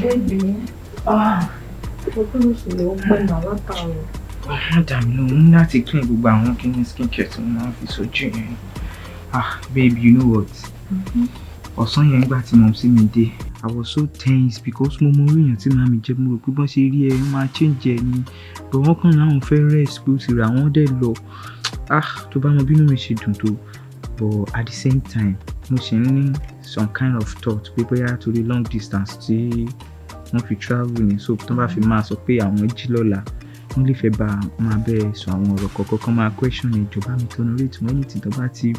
Baby, ah, mo tún lè ṣe lè ó pẹ́ náà látàárọ̀. Má dà mí lóhùn, ní láti clean gbogbo àwọn kíní skincare tí mo máa ń fi sójú yẹn. Ah, babe, you know what? Ọ̀sán yẹn, nígbà tí mumsy mi dé, I was so tense because mo mọ orí èèyàn tí màmí jẹ́. Mo rò pé bọ́n ṣe rí ẹ, wọ́n máa change ẹ ni. But wọ́n kàn láwọn fẹ́ rest, pé ó ti rà wọ́n dẹ̀ lọ. Ah, tó bá mọ bínú mi ṣe dùn tó. But at the same time, mo ṣì ń ní some kind of thought pé bóyá torí long distance tí wọ́n fi travel ni. So tó bá fi máa sọ pé àwọn jí lọ́la, wọ́n lè fẹ́ bá máa bẹ́ẹ̀ sọ àwọn ọ̀rọ̀ kọ̀ọ̀kan kan, máa question ìjọba mi, tolerate wọn, anything tó bá ti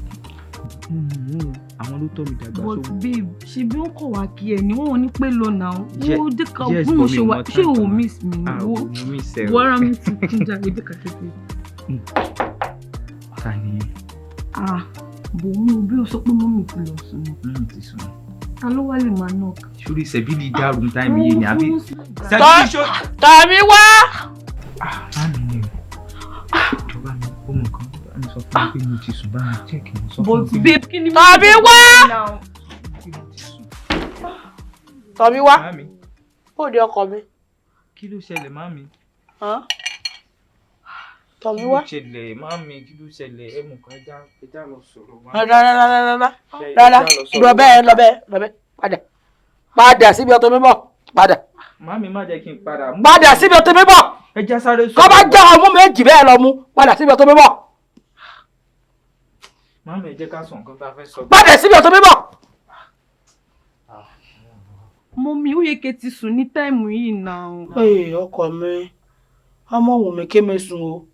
àwọn ló tọ́ mi dàgbà. But so babe, ṣe bí wọ́n kọ̀ wá kí ẹ ní, wọ́n ò ní pé lọ náà. Wọ́n dé ká Yes, bí mo but ṣe mi wà mọ ṣé time o tó máa- miss mi ni? Ah, Wo mo miss ẹ o. wo ara mi ti kún jáde bí kàkété. Ta ni? Ah, bò mú bí o sọ pé mummy ti lọ sùn ni. Mummy ti sùn. Ta ló wá lè máa knock? Sórí sẹ̀bílì dàrú time yìí ni àbí? Sẹ̀bílì ṣó. Tàmí wá. Ah, mummy ni o. Ìjọba mi, ó mọ nǹkan, bá mi sọ fún mi pé mo ti sùn, bá mi check, mo sọ fún But mi pé babe, kí ni Tàmí wá. mo ti sùn. Tàmí wá. Mummy, Bóde ọkọ mi. kí ló ṣẹlẹ̀, mummy? Tàmí Kí ló wá. ṣẹlẹ̀, mummy? Kí ló ṣẹlẹ̀? Ẹ mú nǹkan, ẹja lọ sọ̀rọ̀ wá. Rárá rárá rárá Ẹ rárá. já lọ sọ̀rọ̀. Lọ bẹ́ẹ̀, lọ bẹ́ẹ̀, lọ bẹ́ẹ̀. Padà. Padà síbi ọtọ mi bọ̀. Padà. Mummy, má jẹ́ kí n padà. Padà síbi ọtọ mi bọ̀. Ẹ já sáré sọ̀rọ̀. Kọ́ bá já ọmú méjì bẹ́ẹ̀ lọ mú. Padà síbi ọtọ mi bọ̀. Mummy, ẹ jẹ́ ká sọ nǹkan tá a fẹ́ sọ. Padà síbi ọtọ mi bọ̀. Mummy, ó yẹ kẹ́ ti sùn ní time yìí náà. Ee, ọkọ mi, ọmọ wù mí kí mi sùn o,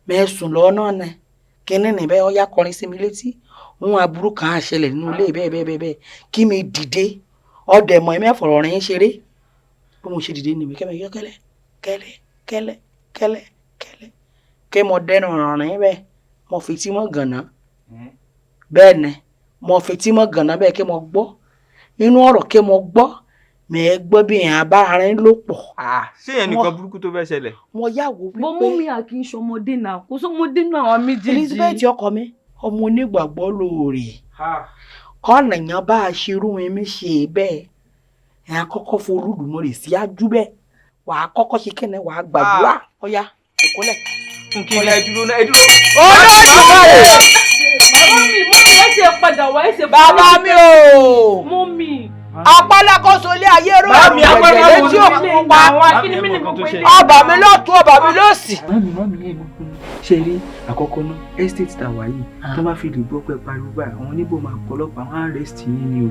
mẹ sùn lọ náà nẹ kíní ní bẹ́ẹ̀, ọyá kọrin sí mi létí òun aburú kan á ṣẹlẹ̀ nínú ilé bẹ́ẹ̀ bẹ́ẹ̀ bẹ́ẹ̀ bẹ́ẹ̀ kí mi dìde ọdẹ mọ̀ ẹ mẹ́fọ̀rọ̀ rìn ṣeré. Bí mo ṣe dìde nìmi kẹ́mi yọ kẹ́lẹ́ kẹ́lẹ́ kẹ́lẹ́ kẹ́lẹ́ kẹ́lẹ́ kí mo dẹnu rìn bẹ́ẹ̀, mo fi tí mọ́ gànà bẹ́ẹ̀ ni, mo fi tí mọ́ gànà bẹ́ẹ̀ kí mo gbọ́ inú ọ̀rọ̀, kí mo gbọ́ mẹ́ gbọ́ bí yẹn abára rìn ló pọ̀. Ṣé yẹn nìkan burúkú tó fẹ́ ṣẹlẹ̀? Mo yàwó Bọ́ wípé mummy, à kì í ṣọmọdé náà, kò sọmọdé náà àwọn méjèèjì. Elizabeth, ọkọ mi, ọmọ onígbàgbọ́ lóore kọ́nàyàn bá a ṣerú mi ṣe bẹ́ẹ̀, ẹ̀ á kọ́kọ́ forúdùmọ̀rẹ̀ sí ájú bẹ́ẹ̀, wàá kọ́kọ́ ṣe kẹ́nẹ̀, wàá gbàdúrà, ọ̀yá, ìkúnlẹ̀. Fún kí ni? Ẹ dúró náà, ẹ dúró. Olódùmarè. Mummy, mummy, ẹ ṣe padà wá, ẹ ṣe Bàbá mi o. Mummy. Apálákóso ilé ayé ró Mummy, ẹ̀rù apálákóso jẹ̀jẹ̀ létí òkun pa. Kí ni mí ni gbogbo ilé? Ọba mi lọ́tún, ọba mi lọ́sì. Mummy, mummy, ẹ mọ̀ pé ṣe rí àkọ́kọ́ náà, estate tá a wà yìí, tó bá fi lè gbọ́ pé pariwo báyìí, àwọn oníbò máa pọlọ́pàá, àwọn arrest yín ni o.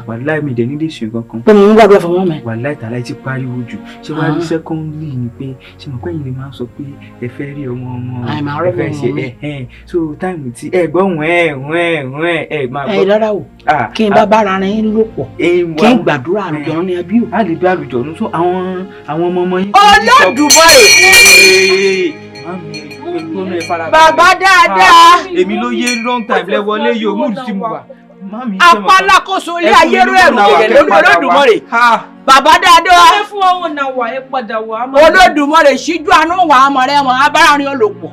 Wàláì, mi dẹ̀ nílé ṣe kankan. Pé mo ń gbàdúrà fún mummy. Wàláì tàláì ti pariwo jù. Ṣé wàá rí, secondly ni pé ṣé mo pẹ́ yìí lè máa sọ pé ẹ fẹ́ rí ọmọ ọmọ Àì, màá ẹ rọ́mọ fẹ́ ṣe ọmọ mi. Ẹ so time tí ẹ gbọ́ wẹ́ẹ̀ wẹ́ẹ̀ wẹ́ẹ̀, ẹ máa Ẹ gbọ́. rárá o, kí n bá bára rìn lò pọ̀, kí n gbàdúrà, àlùjọ ní abí o. A lè bí àlùjọ so àwọn ọmọ ọmọ yín. Olódùmarè. Mummy, ẹgbọ́n ẹ farabalẹ̀. Bàbá dáadáa. Èmi ló yé, long time lẹ wọlé yìí o, mood tí mo wà. Mummy, ṣé mo kàn- Apálákóso ilé ayé ró ẹ̀rù jẹ̀jẹ̀ lórí Olódùmarè. Bàbá dáadáa. Ẹ fún wa wọn náà wà, ẹ padà wà. Olódùmarè ṣíjú àánú wà á mọ̀ rẹ́ wọn abárarin olùpọ̀.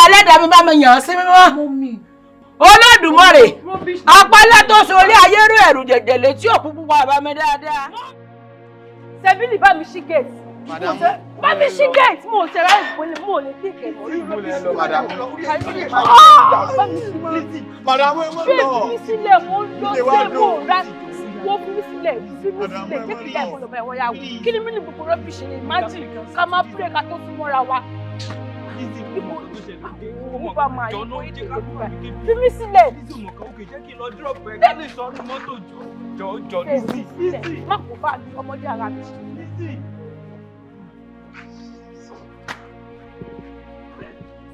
Ẹlẹ́dàá mi bá mi yàn án sí mímọ́. Mummy. Olódùmarè. Rubbish. Apálá tó so ilé ayé ró ẹ̀rù jẹ̀jẹ̀ létí òkú pupa, bàbá mi dáadáa. Sẹ́bílì, bá mi ṣí gate. Bá mi ṣí gate, mo ò ṣe ráyè ìpínlẹ̀, mo ò lè take it. Madam. Bá mi ṣí gate. Madam, ẹ mọ̀ Fi lọ. mi sílẹ̀, mo ń lọ Ilé wa sí dùn. mo rà wọ́n, fi mi sílẹ̀, fi mi sílẹ̀, jẹ́ kí ìyá ìkọlọ̀ bẹ̀rẹ̀ wọ́n yà wò. Kí ni mí ní gbogbo rubbish ni? Imagine ká máa pray ká tó sún mọ́ra wa. Ibo òun bá máa yí kó ètò ìlú rẹ̀. Fi mi sílẹ̀. Fi mi sílẹ̀. Má kó bá mi, ọmọdé ara mi.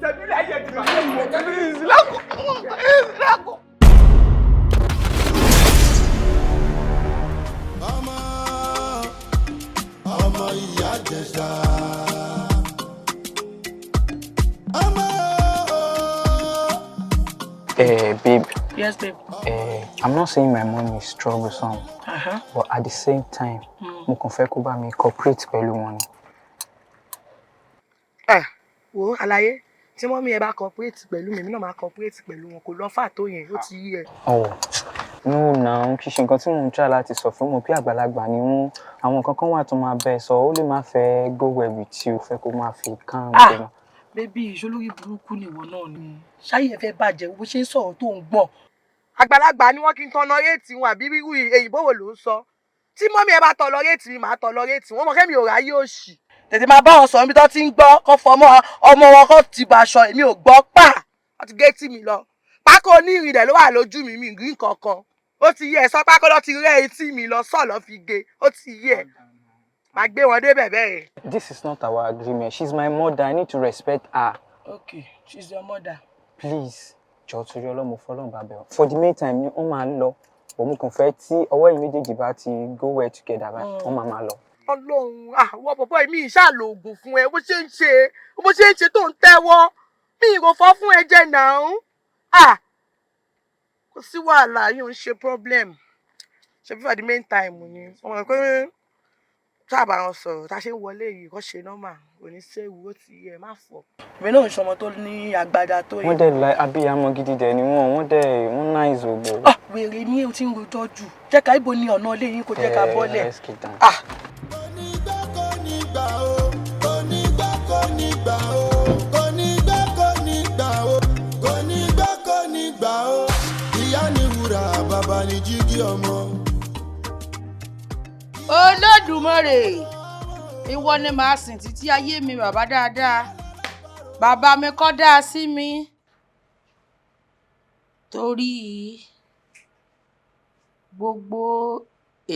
Sẹ́bílẹ̀ ayé ti bàjẹ́ ìwọ. Ìsìlákùn. Ìsìlákùn. Ọmọ ọmọ ìyá Jẹ̀ṣà. Ọmọ. Babe, Yes, babe. I'm not saying my mom is troublesome, but at the same time, mo kàn fẹ́ kó bá mi cooperate pẹ̀lú wọn ni. Ẹ wo àlàyé, tí mummy ẹ bá cooperate pẹ̀lú mi, èmi náà máa cooperate pẹ̀lú wọn. Kò lọ fà tó yẹn, ó ti yí ẹ. Oh, No now, kì í ṣe nǹkan tí mò ń try láti sọ fún mọ̀ pé àgbàlagbà ni wọ́n. Àwọn nǹkan kan wà tó máa bẹ sọ, ó lè má fẹ́ go well with you, fẹ́ kó máa fi calm Ah! down. Baby, ìṣolórí burúkú ni ìwọ náà ni. Ṣáyé ẹ fẹ́ bàjẹ́, bó ṣe ń sọ̀rọ̀ tó ń gbọ̀n. Àgbàlagbà ni wọ́n, kí n tolerate wọn àbí wíwú èyìnbó wo ló ń sọ? Tí mummy ẹ bá tolerate mi, màá tolerate wọn. Mọ̀ kẹ́mi ò ráyè òṣì. Tètè máa bá wọn sọ̀rọ̀ níbi tó ti ń gbọ́, kó fọmọ ọmọ wọn kó ti bá aṣọ, èmi ò gbọ́ pà. Wọ́n ti gé tì mí lọ. Pákó onírin rẹ̀ ló wà lójú mi, mi rí nǹkan kan. Ó ti yẹ ẹ sọ pákó lọ ti rẹ́ etí mi lọ sọ̀ lọ́ fi gé. Ó ti yẹ ẹ. Màá gbé wọn débẹ̀ bẹ́ẹ̀. This is not our agreement. She's my mother. I need to respect her. Okay, she's your mother. Please, jọ̀ọ́, torí Ọlọ́run, fọlọ́run bá bẹ̀ ọ́. For the meantime ni wọ́n máa ń lọ. But mo kàn fẹ́ tí ọwọ́ yìí méjèèjì bá ti go well together báyìí, wọ́n máa máa lọ. Ọlọ́run, àwọn bọ̀bọ̀ mi ìṣàlò oògùn fún ẹ. Bó ṣe ń ṣe, bó ṣe ń ṣe tó ń tẹ́wọ́, mi ò fọ́ fún ẹ jẹ náà. Kò sí wàhálà, yóò ń ṣe problem. Ṣe bí for the main time ni wọ́n mọ̀ pé tá a bá wọn sọ̀rọ̀, tá a ṣe ń wọlé yìí, kò ṣe normal, kò ní séwu. Ó ti yẹ, má fọ̀. Èmi náà ń ṣọmọ tó ní agbada tó yẹ. Wọ́n dẹ̀ like abiyamọ gidi dẹ̀ ni wọ́n, wọ́n dẹ̀ wọ́n nice ògbó. Ah, wèrè ni o ti ń rojọ́ jù. Jẹ́ ká ibo ni ọ̀nà ilé yín, kó jẹ́ ká bọ́lẹ̀. Let's get down. Ah. Kò ní gbà ó, kò ní gbà, kò ní gbà ó, kò ní gbà, kò ní gbà ó, kò ní gbà, kò ní gbà ó. Ìyá ni wúrà, bàbá ni jígí ọmọ. Olódùmarè, ìwọ ni màá sìn títí ayé mi. Bàbá dáadáa, bàbá mi kọ́ dáa sí mi, torí gbogbo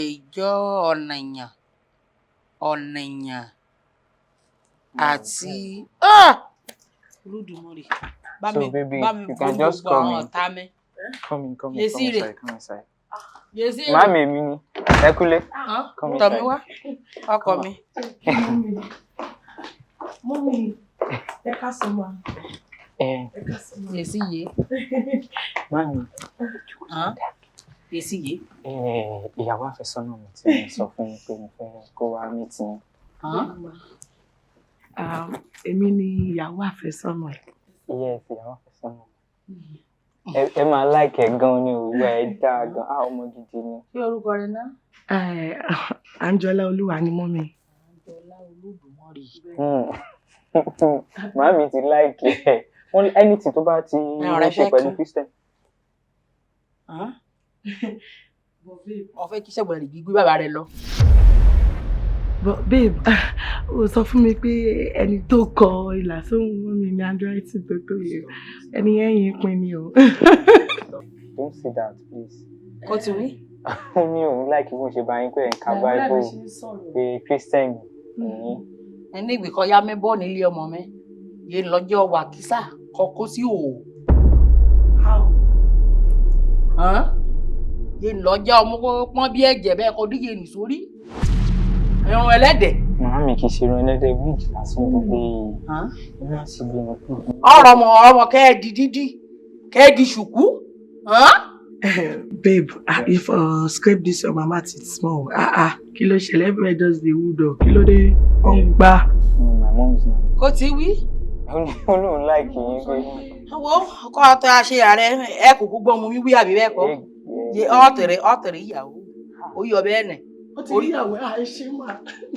ìjọ ọ̀nìyàn ọ̀nìyàn àti Ah! Olódùmarè, bá mi bá mi borí gbogbo àwọn ọ̀tá mi. Come in, come in, Yèsí come rè. inside, come inside. Yèsí rè. Màámi, èmi ni. Ẹ kúlé. Come Tọ̀ mí inside. wá, ọkọ mi. Mummy, ẹ káàsán ma. Ẹ Ẹ káàsán ma. Yèsí yé. Màámi. Yèsí yé. Ẹ ìyàwó àfẹ́sọ́nà mi tí mo sọ fún yín pé mo fẹ́ kó wá meet yín. Èmi ni ìyàwó àfẹ́sọ́nà ẹ̀. Yes, ìyàwó àfẹ́sọ́nà. Ẹ máa like ẹ gan ni òwúrọ̀, ẹ dáa gan, á ọmọ gidi ni. Kí orúkọ rẹ náà? Anjọlá Olúwa ni mummy. Anjọlá Olódùmarè. Màámi ti like ẹ. Wọ́n ní anything tó bá ti ní Ọ̀rẹ́ ṣe fẹ́ pẹ̀lú kí. Christian. Ó fẹ́ kí sẹ́gbọ̀n rẹ̀ gbígbé bàbá rẹ̀ lọ. But babe, o sọ fún mi pé ẹni tó kọ ìlà sóhun mummy ní handwriting tó tó yẹ. Ẹni yẹn yín pin ni o. Don't say that, please. Kó ti wí. Ó ní òun like bí mo ṣe bá yín pé ẹ̀ ń ka Bible, pé Christian ni. Ẹni ìgbì kan yá mi bọ́ nílé ọmọ mi. Yé ń lọ́jọ́ wà kísà kọ kó sí òò. How? Yé ń lọ́jọ́ ọmọ kó pọ́n bí ẹ̀jẹ̀ bẹ́ẹ̀ kó díje nì sórí. Irun ẹlẹ́dẹ̀. Màámi, kì í ṣe irun ẹlẹ́dẹ̀, wig lásán gbogbo yìí. Ẹ má ṣe bí wọn kú. Ọ̀rọ̀ ọmọ ọmọ kẹ́ ẹ di dídí, kẹ́ ẹ di ṣùkú. Babe, ah, if scrape this your mama teeth small. Ah ah, kí ló ṣẹlẹ̀? Everywhere just dey wood up. Kí ló dé? Ó ń gbá. My mom is not. Kó ti wí. Ó lóun like yín pé. Wo kọ́ ọ tó a ṣe ààrẹ ẹ kò kú gbọ́ mu wíwí àbí bẹ́ẹ̀ kọ́. Yé ọ̀tẹ̀rẹ̀ ọ̀tẹ̀rẹ̀ ìyàwó. Ó yọ bẹ́ẹ̀ nẹ̀. Ó ti rí ìyàwó ẹ̀. Ẹ ṣé mà.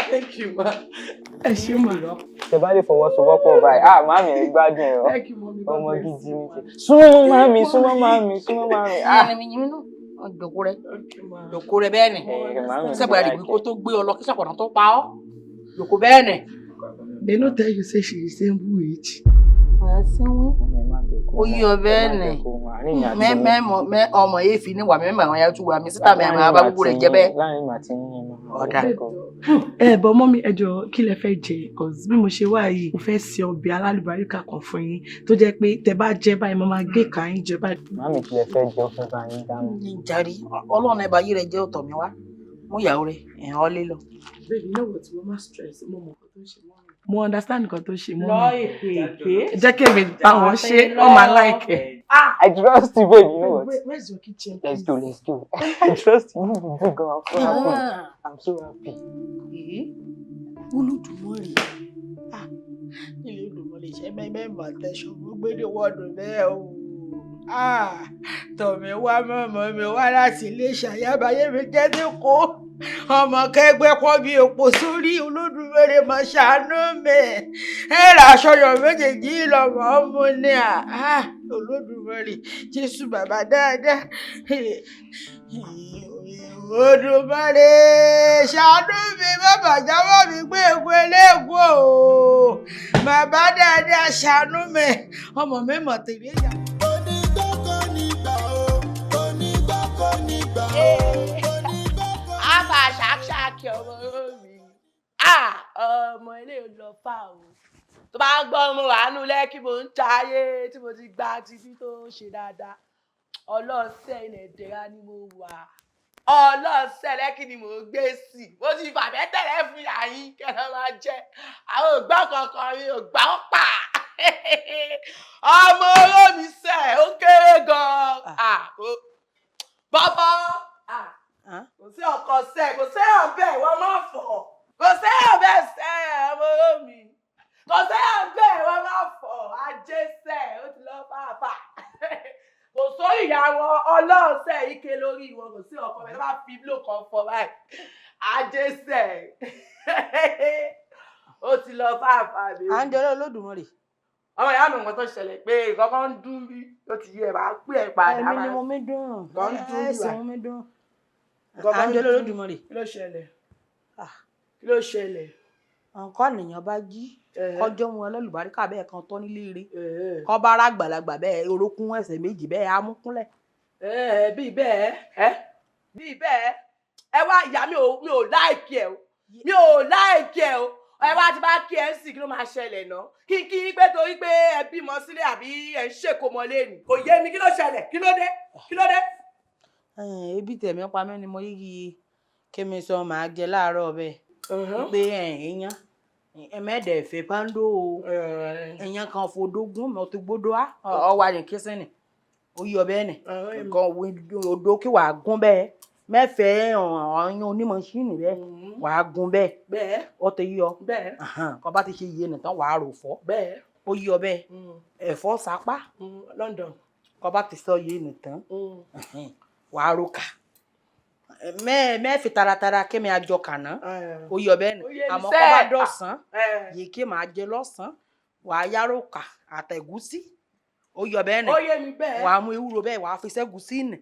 Thank you ma. Ẹ ṣé mà. Tẹ bá lè fọwọ́sowọ́pọ̀ báyìí, ah, màámi, ẹ gbádùn ẹ o. Thank you, mommy. God Ọmọ bless gidi you, ni ma. ti. Súnmọ́ màámi, súnmọ́ màámi, súnmọ́ màámi. Ah. Ẹni mi yín nínú. Jòkó rẹ. Okay, ma. Jòkó rẹ bẹ́ẹ̀ nẹ̀. Ẹ màámi ti Sẹ́gbọ̀n rẹ̀ like kó tó gbé ọ lọ kí sàpọ̀nà tó pa ọ́. Jòkó bẹ́ẹ̀ nẹ̀. They no tell you say she resemble witch. Ó yí ọ bẹ́ẹ̀ nẹ̀. Mẹ́ mẹ́ ọmọ yìí fi níwà mẹ́mẹ́ àwọn ya tún wà mí síta mẹ́ àwọn abágbó rẹ̀ jẹ́ bẹ́ẹ̀. Láàrin ìgbà tí yín máa. Ọ̀dà. Ẹ bọ mummy, ẹ jọ̀ọ́, kí lẹ fẹ́ jẹ? Cause bí mo ṣe wà yìí, mo fẹ́ ṣe ọbẹ̀ alálùbáríkà kan fún yín tó jẹ́ pé tẹ bá jẹ báyìí, mo máa gé ìka yín jẹ báyìí. Màámi, kí lẹ fẹ́ jẹ? Ó fẹ́ bá yín dáná. Ní jàre, Ọlọ́run ẹ bá yí rẹ jẹ́ ọ̀tọ̀ mi wá. Mú ìyàwó rẹ ẹ̀hán ọ lé lọ. Babe, you know what? Mo má stress, mo mọ nǹkan tó ń ṣe mummy. Mo understand nǹkan tó ń ṣe Lọ mummy. Èpè èké. Jẹ́ kí èmi bá wọn ṣe, wọ́n máa like ẹ̀. I trust you, babe. You know what? Where's your kitchen? Let's go, let's go. I trust you. You do go. I'm so happy. I'm so happy. Olódùmarè, ah, ilé Olódùmarè ṣe mẹ́mẹ́ mà tẹ̀sán gbogbo ní wọ́ọ̀dù bẹ́ẹ̀ o. Tọ̀mí wá mọ̀mọ́ mi wá láti ilé ṣàyàbáyé mi jẹ́ ní kó ọmọ kẹgbẹ́ pọ́ bí epo sórí Olódùmarè máa ṣàánú mi ẹ rà aṣọyọ̀ méjèèjì lọ́mọ ọmọ ní à Olódùmarè Jésù bàbá dáadáa Olódùmarè ṣàánú mi bàbá jáwọ́ mi gbé egun eléegun o bàbá dáadáa ṣàánú mi ọmọ mi mọ̀ tèmi ìyá. Àbá ṣàkṣàkì ọmọ mi. Ọmọ ilé ò lọ fà o. Tó bá ń gbọ́ ọmọ wàánú lẹ́kí mo ń jayé tí mo ti gba tibí tó ń ṣe dáadáa. Ọlọ́ọ̀sẹ̀ ilẹ̀ ìdẹ̀ra ni mo wà. Ọlọ́ọ̀sẹ̀ lẹ́kí ni mo gbé sí. Mo ti fàbẹ́ tẹ̀lé fún yàyín kẹ́lọ́ máa jẹ́. Àwọn ògbọ́n kankan mi ò gbà ó pa. Ọmọ oró mi sẹ̀ ó kéré gan-an. Bàbá kò sí ọkọ sẹ kò sí ọbẹ wọn máa fọ kò sí ọbẹ sẹ ọmọ mi kò sí ọbẹ wọn máa fọ ajé sẹ ó ti lọ fàáfà kò sórí ìyá wọn ọlọ́ọ̀sẹ̀ ike lórí wọn kò sí ọkọ bẹ́ẹ̀ bá fi bló kan fọ báyìí ajé sẹ ó ti lọ fàáfà mi. À ń jọlọ Olódùmarè. Ọmọ ìyá mi nǹkan tó ṣẹlẹ̀ pé nǹkan kan ń dún bí ó ti yẹ máa pè é padà. Ẹ̀mí ni mo mi dùn. Nǹkan ń dún bí ẹ̀sìn wà. mo mi dùn. À ń jọlọ Olódùmarè. Kí ló ṣẹlẹ̀? Kí ló ṣẹlẹ̀? Nǹkan ènìyàn bá jí kọjọ́ wọn lọ́lùbáríkà bẹ́ẹ̀ kan tọ́ nílé rẹ̀ kọ́ bá rà gbàlagbà bẹ́ẹ̀ orókún ẹsẹ̀ méjì bẹ́ẹ̀ á mú kúnlẹ̀. Bíi bẹ́ẹ̀ ẹ́ bíi bẹ́ẹ̀ ẹ wá ìyá mi ò láìkí ẹ o mi ò láìkí ẹ o ẹ wá ti bá kí ẹ ń sìn kí ló máa ṣẹlẹ̀ ná kí kí pé torí pé ẹ bímọ sílé àbí ẹ ń ṣèkómọ lẹ́nu kò yé mi kí ló ṣẹlẹ̀ kí ló dé kí ló dé. Ebi tẹ̀mí pa mí ni mo yígi kémi sọ màá jẹ láàárọ̀ bẹ́ẹ̀ pé èèyàn ẹ̀mẹ́dẹ̀ẹ̀fẹ̀ pàǹdó o èèyàn kan fòdógún mọ̀ tó gbódó á ọwọ́ àyè kẹsìnì ó yọ bẹ́ẹ̀ nì nǹkan odó kí wàá gún bẹ́ẹ̀ mẹ́fẹ̀ẹ́ ọ̀yàn onímọ̀ṣíìnì bẹ́ẹ̀ wàá gún bẹ́ẹ̀ ọtẹ yíyọ kọ́ bá ti ṣe iye nìkan wàá rò fọ́ ó yọ bẹ́ẹ̀ ẹ̀fọ́ sápá London kọ́ bá ti sọ iye nìkan wàá ro kà mẹ́ẹ̀fì taratara kémi àjọ kàná ó yọ bẹ́ẹ̀ nì àmọ́ kọ́ bá dọ̀sán yìí kí màá jẹ lọ́sàn-án wàá yárò kà àtẹ̀gúsí ó yọ bẹ́ẹ̀ nì wàá mú ewúro bẹ́ẹ̀ wàá fi sẹ́gúsí nì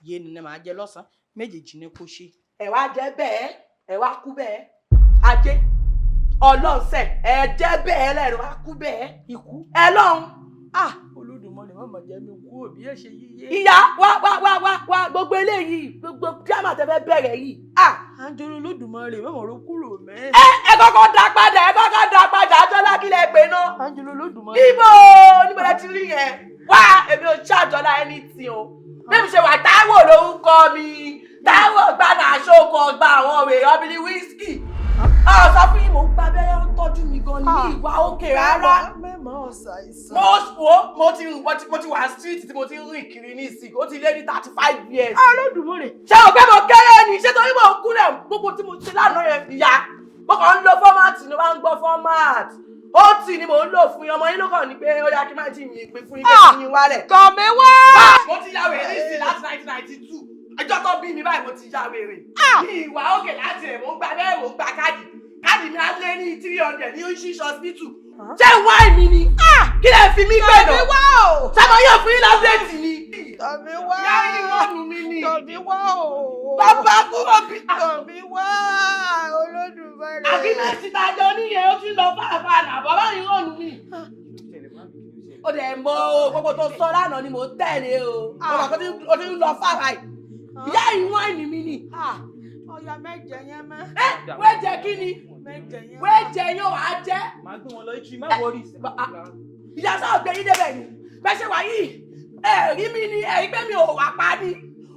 yé ni màá jẹ lọ́sàn-án méjèèjì ni kò ṣe. Ẹ wá jẹ bẹ́ẹ̀ ẹ wá kú bẹ́ẹ̀ ajé ọlọ́sẹ̀ ẹ jẹ́ bẹ́ẹ̀ lẹ́nu wá kú bẹ́ẹ̀ ikú ẹ lọ́hùn. Ah Olódùmarè má mà jẹ́ mi kú òbí ẹ̀ ṣe yíyé. Ìyá wá wá wá wá wá gbogbo eléyìí gbogbo díàmà tẹ fẹ́ bẹ̀rẹ̀ yìí. Ah à ń jọrọ Olódùmarè má mọ̀ ro kúrò mẹ́. Ẹ ẹ kọ́kọ́ dá padà ẹ kọ́kọ́ dá padà àjọlá kí lẹ pè náà. À ń jọrọ Olódùmarè. Níbo níbo lẹ ti rí yẹn wá èmi ò ṣàjọlá ẹni tí o bí mi ṣe wà Táíwò lórúkọ mi Táíwò gbaná aṣọ́kọ̀ ọgbà àwọn òwe ọbìnrin wíṣkì. Ọ sọ fún yín mò ń gba abẹ́rẹ́ ó ń tọ́jú mi gan ni ìwà òkè rárá. Mo ti wà street tí mo ti ń rìn kiri ní ìsìn ó ti lé ní 35 years. Olódùmarè. Ṣé o pé mo kéré ni ṣé torí mo ń kúnlẹ̀ gbogbo tí mo ṣe lánàá yẹn ìyá mo kàn ń lo fọ́mátì ni mo máa ń gbọ́ fọ́mátì ó tì ní mò ń lò fún yín ọmọ yín ló kàn ní pé ó yá kí má jí mi pé fún yín pé kí yín wálẹ̀. Tọ̀mí wá. Mo ti ya wèrè nísìn láti 1992 ọjọ́ tó bí mi báyìí mo ti ya wèrè. Ní ìwà òkè láti rẹ̀ mò ń gba bẹ́ẹ̀ mò ń gba káàdì káàdì mi á lé ní 300 ní Oṣiṣ hospital. Ṣé wáì mi ni? Kí lẹ fi mí gbẹ̀dọ̀? Tọ̀mí wá o. Sábà yóò fún yín lábẹ́ẹ̀tì ni. Tọ̀mí wá. Ìyá yín wọ́n nù mí ni. Tọ̀mí wá o. Bàbá kúrò bí. Tọ̀mí wá Olódùmarè. Àgírímẹ̀tì tàjọ níyẹn ó ti lọ fàáfàá nà bàbá yín wọ́n nù mí. Ó dẹ̀ mọ o gbogbo tó sọ lánàá ni mò ń tẹ̀lé o. Mo mọ̀ pé ó ti ń lọ fàáfàá yìí. Ìyá yìí wọ́n ní mi ni. Ọya mẹ́jẹ yẹn mẹ́. Ẹ wẹ́jẹ kí ni? Wẹ́jẹ yóò wá jẹ́. Màá gbé wọn lọ ìtì má wọrí. Ìyá sáà gbé yín débẹ̀ ni. Bẹ́ẹ̀ ṣe wà yìí, ẹ̀rí mi ni ẹ̀rí pé mi ò wà pa ni.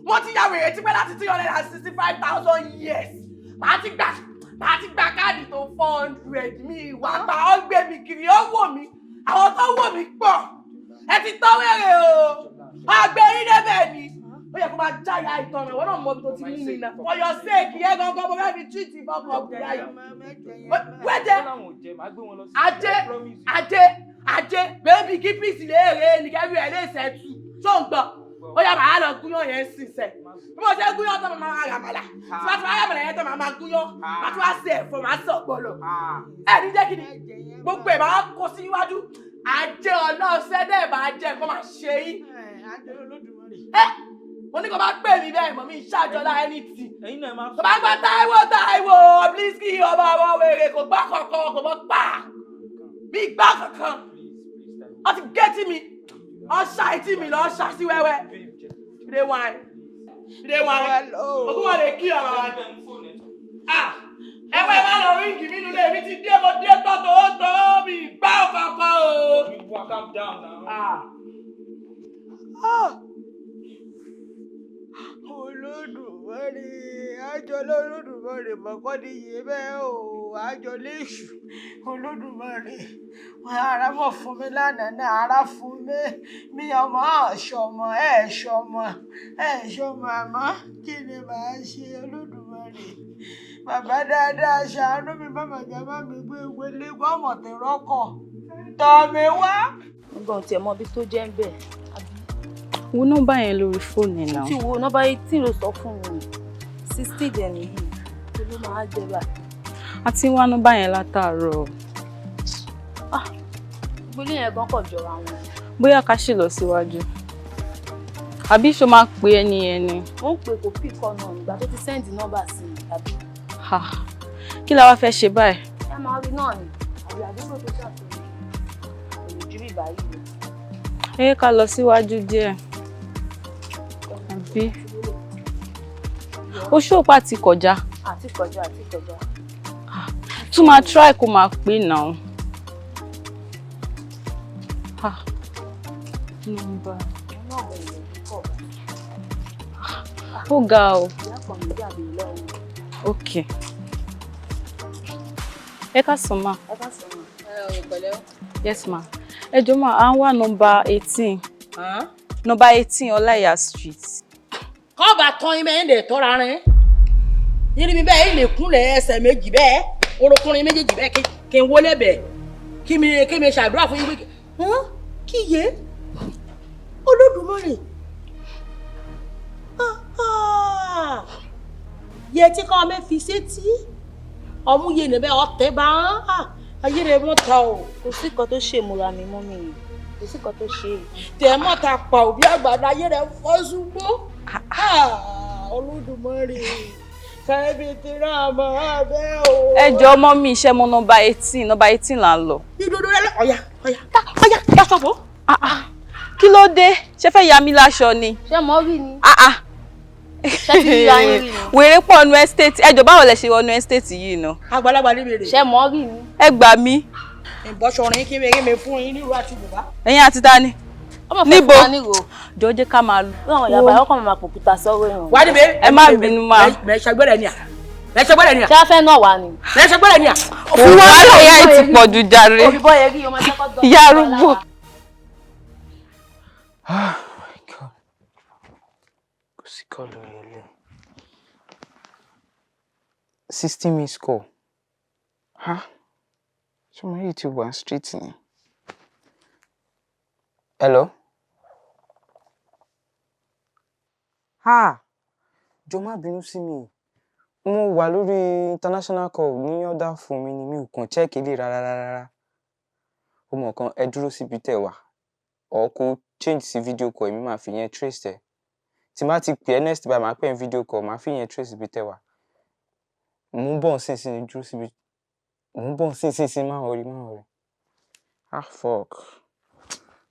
Mo ti ya wèrè tipẹ́ láti 365,000 years. Màá ti gba káàdì tó 400 mi ìwà pa ó gbé mi kiri ó wò mí. Àwọn tó wò mí pọ̀. Ẹ ti tọ́ wèrè o. Àgbẹ̀ yín débẹ̀ ni. Ó yẹ kó máa jáya ìtàn rẹ̀ wọ́n náà mọ ibi tó ti mú mi náà. For your sake, yẹ gangan mo fẹ́ fi túwìtì fọkàn ọ̀gbìn ayé. Wẹ́jẹ̀ ajé ajé ajé bébí kí pìsì léèrè ní kẹ́bí ẹ̀ lè ṣẹ́tù. Ṣó ń gbọ́? Ó yá, màá lọ gúnyán yẹn sì sẹ̀. Bí mo ṣe gúnyán tán, màá máa ràmàlà. Tí wàá ti máa ràmàlà yẹn tán, màá máa gúnyán. Màá tún wá ṣe ẹ̀fọ́, màá sọ̀ gbọ́lọ̀. Ẹ ní jẹ́ kí ni? Gbogbo ẹ̀ máa kó sí iwájú. Àjẹ ọlọ́ọ̀ṣẹ́ dẹ̀ máa jẹ nǹkan máa ṣe yín. Ẹ mo ní kó bá pè mí bẹ́ẹ̀ mọ̀ mí ṣàjọlá anything. Tó bá gbọ́ Táíwò Táíwò Obliski ọmọ ọmọ wèrè kò gbá kankan kò mọ́ pa. Mi gbá kankan. Wọ́n ti gé tí mi. Wọ́n ṣá etí mi lọ ṣá sí wẹ́wẹ́. Ìdè wáìn. Ìdè wáìn. Ogún wọn lè kí ọ̀rọ̀ wa. Ẹ̀wẹ̀ má lọ ríǹgì mi nílé mi ti dé mo dé tọ́tọ̀ ó tọ́ mi gbá kankan o. Calm down now. Olódùmarè, àjọlé Olódùmarè mọ̀kọ́ ni yé bẹ́ẹ̀ o, àjọlé èṣù Olódùmarè. Wọn ara mọ̀ fún mi lánàá náà, ara fún mi. Mi ọmọ ọ̀ṣọ́mọ, ẹ̀ ṣọmọ, ẹ̀ ṣọmọ àmọ́ kí ni màá ṣe Olódùmarè? Bàbá dáadáa ṣàánú mi, màmá jàmbá mi gbé wọlé gbọ́mọ̀ tí rọ́kọ̀. Tọ̀ mi wá. Nǹkan tiẹ̀ mọ ibi tó jẹ́ ń bẹ̀. Wo nọ́mbà yẹn lórí fóònù ẹ̀ náà. Tí wo nọ́mbà 18 ló sọ fún mi, 16 dẹ̀ nìyí tó ló máa jẹ báyìí. A ti ń wá nọ́mbà yẹn látàárọ̀. Gbólé yẹn gan kọ̀ jọra wọn. Bóyá ká ṣì lọ síwájú. Àbí ṣo máa pe ẹni yẹn ni? Ó ń pè kò pì kọ́ náà nígbà tó ti sẹ́ndì nọ́mbà sí mi tàbí. Kí la wá fẹ́ ṣe báyìí? Ẹ máa rí náà ni àbí àdúgbò tó ṣàfihàn kò lè ju bíbá yìí lọ. Ẹ yẹ ká lọ síwájú díẹ̀. Àbí oṣù òpá ti kọjá. Àti kọjá, àti kọjá. Tún máa try kó máa pè náà. Nọ́mbà. Ó ga o. Ok. Ẹ káàsán ma. Ẹ káàsán ma. Ẹ pẹ̀lẹ́ o. Yes ma. Ẹ jọ̀ọ́ ma, à ń wá nọ́mbà 18. Nọ́mbà 18 Ọláìyá Street. Kọ́ba tán yín bẹ́ẹ̀ ń dẹ̀ tọ́ra rẹ̀. Yín mi bẹ́ẹ̀ ilé kúnlẹ̀ ẹsẹ̀ méjì bẹ́ẹ̀ orokùnrin méjèèjì bẹ́ẹ̀ kí n wọlé bẹ̀ kí mi ṣàdúrà fún yín pé kí yé Olódùmarè. Yẹ tí kọ́ mi fi sétí ọmú yé ni bẹ́ẹ̀ ọ̀tẹ̀ bá ayé rẹ̀ mọ́ ta o. Kò sí nǹkan tó ṣe ìmúra mi mọ́ mi yìí, kò sí nǹkan tó ṣe é. Tẹ̀ mọ́ ta pa òbí àgbàdo ayé rẹ̀ fọ́ ṣùgbọ́n Olódùmarè kẹ́bi ti rán àmọ́ abẹ́ o. Ẹ jọ̀ọ́ ọmọ mi, iṣẹ́ mọ nọ́mbà 18, nọ́mbà 18 là ń lọ. Ìdodo rẹ ọ̀yà ọ̀yà ọ̀yà dáṣọ bò. Kí ló dé? Ṣé fẹ́ ya mi láṣọ ni? Ṣé mo rí ni? Ṣé ti rí ayé rí ni? Wèrè pọ̀ nu estate. Ẹ jọ̀ọ́ báwo lẹ ṣe wọnú estate yìí ná? Àgbàlagbà ní bèrè. Ṣé mo rí ni? Ẹ gbà mí. Ìbọ̀ṣọ̀rin kí mi fún yín nílùú àti bùbá. Ẹ̀yin àti ta ni? Níbo? Jọ̀ọ́ jẹ́ ká máa lọ. Láwọn ìyá bàbá ọkọ̀ máa pòkúta sọ́wọ́ èèyàn. Wá níbẹ̀. Ẹ má bínú máa. Mẹ ṣẹgbẹ́rẹ̀ ni à. Mẹ ṣẹgbẹ́rẹ̀ ni à. Ṣé a fẹ́ náà wà ni? Mẹ ṣẹgbẹ́rẹ̀ ni à. Òun wà láyà ẹ̀ ti pọ̀ jù jàre. Ìyá arúgbó. Ah my God. Kò sí call lórí ilé. 60 missed call. Ha? Ṣé mo yìí ti wà street ni? Hello? Ha! Jọ̀ọ́ má bínú sí mi. Mo wà lórí international call ní other phone mi ni mi ò kàn check ilé rárá rárá. Ó mọ̀ kan, ẹ dúró síbi tẹ́ wà. Or kó change sí video call, èmi máa fi yẹn trace ẹ. Tí n bá ti pè ẹ́ next time, màá pè ẹ́ video call, màá fi yẹn trace ibi tẹ́ wà. Mo ń bọ̀ nísinsìnyí, dúró síbi. Mo ń bọ̀ nísinsìnyí, má worry, má worry. Ah fuck.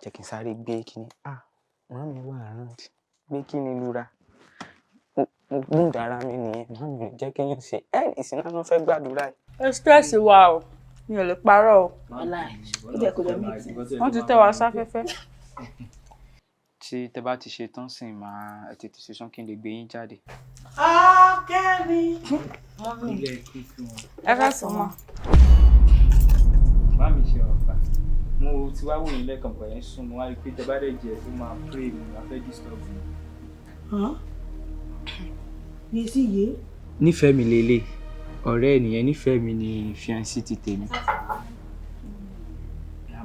Jẹ́ kí n sáré gbé kíní. Ah, màámi wà around. Gbé kíní lura. Mo wound ara mi nìyẹn. Màámi ò ní jẹ́ kí èèyàn ṣe. Ẹ́ ìsìn náà ló fẹ́ gbàdúrà yìí. Ẹ stress wa o, mi ò lè parọ́ o. Wọ́n ti tẹ́ wa sáfẹ́fẹ́. Tí tẹ bá ti ṣe tán sìn, máa ẹ tètè ṣe tán kí n lè gbé yín jáde. Akẹ́mi. Ilé kú fún wọn. Ẹ káàsán ma. Màámi ṣe ọ̀pá. Mo ti wá wò yín lẹ́ẹ̀kan pọ̀ yẹn sùn, mo wá rí i pé tẹ bá dẹ̀ jẹ́ ó máa pray mi, màá fẹ́ disturb mi. Ní sí yé. Nífẹ̀ẹ́ mi lélẹ̀, ọ̀rẹ́ ènìyàn nífẹ̀ẹ́ mi ni fiancé ti tèmi.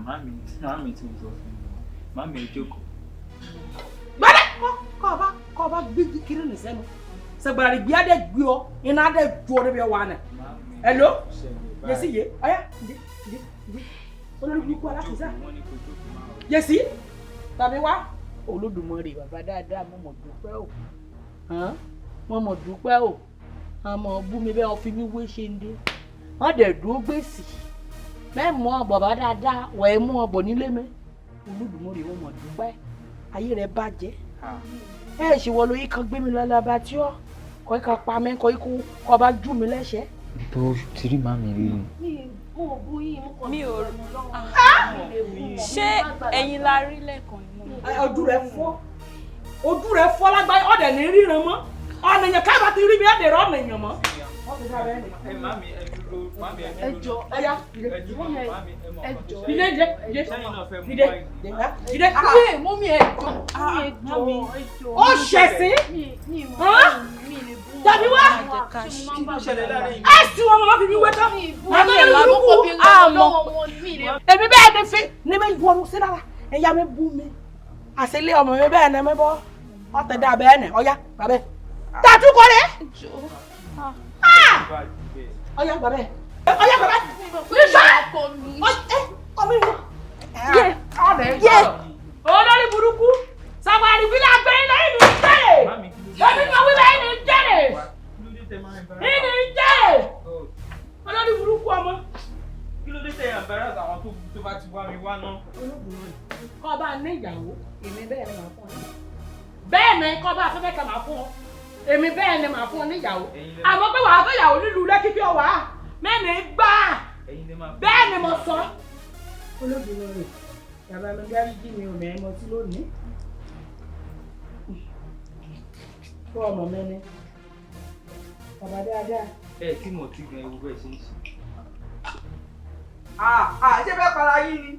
Màámi, màámi tí mo sọ fún mi, màámi ẹ jókòó. bá gbé kiri ní sẹ́nu sẹgbàrà gbé adé gbé ọ iná adé ju ọ níbi ọwọ́ àná. Hello, yẹsi yé ọyá ǹdẹ ǹdẹ ǹdẹ olórí burúkú alákìísà yẹsi tàbí wá. Olódùmarè bàbá dáadáa, mo mọ̀ dúpẹ́ o, mo mọ̀ dúpẹ́ o. Àmọ́ bú mi bẹ́ẹ̀, wọ́n fi mí wé ṣe ń dé, wọ́n dẹ̀ dúró gbèsè mẹ́mọ́ bàbá dáadáa wọ̀ ẹ́ mú ọ bọ̀ nílé mi. Olódùmarè, mo mọ̀ dúpẹ́. Ayé rẹ̀ bàjẹ́ ẹ ṣe wọ́n lóyún kan gbé mi lọ lọ́ba tí ó kọ́ ikọ̀ pa mí, kọ́ ikú kọ́ bá jù mí lẹ́sẹ̀. Bó ti rí màmí rí ni. Mi ò ṣé ẹ̀yin la rí lẹ́ẹ̀kan ni. Ojú rẹ̀ fọ́, ojú rẹ̀ fọ́ lágbáyé, ọ̀dẹ̀ ní ríran mọ́, ọ̀nà èèyàn káàbà ti rí mi, ọ̀dẹ̀ rọ̀ ọ̀nà èèyàn mọ́. Ẹ màmí, ẹ dúró, màmí, ẹ Ẹ dúró. jọ, Ọ̀yá. Ẹ dúró, màmí, ẹ mọ̀ ẹ nǹkan tó jọ. ṣẹlẹ̀. Dìde, dìde, dìde. Sẹ́yìn náà fẹ́ mú Dìde. wáìnì. Dìde. Yé, mummy, ẹ jọ, mummy, ẹ jọ, ẹ jọ. Ó ṣẹ̀sín. Mi mọ̀, mi lè bú wọn. Tàbí wá. Kí ló ṣẹlẹ̀ láàrin yìí? Ẹ sì wọn máa fi mi wé tán. Mummy, ẹ máa mú kó bí lọ́wọ́ wọn, mi lè. Èmi bẹ́ẹ̀ ni fi ní mi wọnú sí lára ẹ̀yà mi bú mi àṣìlẹ̀ ọmọ mi bẹ́ẹ̀ ni mi bọ́ ọ̀tẹ̀ dà bẹ́ẹ̀ ni. Ọ̀yá bàbẹ́ tàtú kọ́ rẹ̀. Ọ̀yá bàbẹ́, ọ̀yá bàbẹ́ níṣà ọmọ ìwọ. Yé. Olórí burúkú sàwárí wílé àgbẹ̀ ilé ìlú jẹ́rẹ̀, èmi ni wọ́n wílé ìlú jẹ́rẹ̀, Kí ló dé tẹ máa ń ìlú jẹ́rẹ̀, olórí burúkú ọmọ. Kí ló dé tẹ embarrass àwọn tó bá ti wá mi wá náà? Kọ́ bá ní ìyàwó, èmi bẹ́ẹ̀ ni màá fún ọ, bẹ́ẹ̀ ni kọ́ bá afẹ́fẹ́ kan màá fún ọ, èmi bẹ́ẹ̀ ni màá fún ọ níyàwó. Àmọ́ pé wàá fẹ́ yàwó nílùú Lẹ́kí kí ọ wà á mẹ́ni gbà Ẹ̀yin lè máa bẹ́ẹ̀ ni mo sọ. Olódùmarè bàbá mi, dáríjì mi ò mẹ́rin mọ sí lónìí fún ọmọ mi ni bàbá dáadáa. Ẹ tí mo ti gan ewu bẹ́ẹ̀ ṣe ń ṣe. Ṣé fẹ́ para yín ni?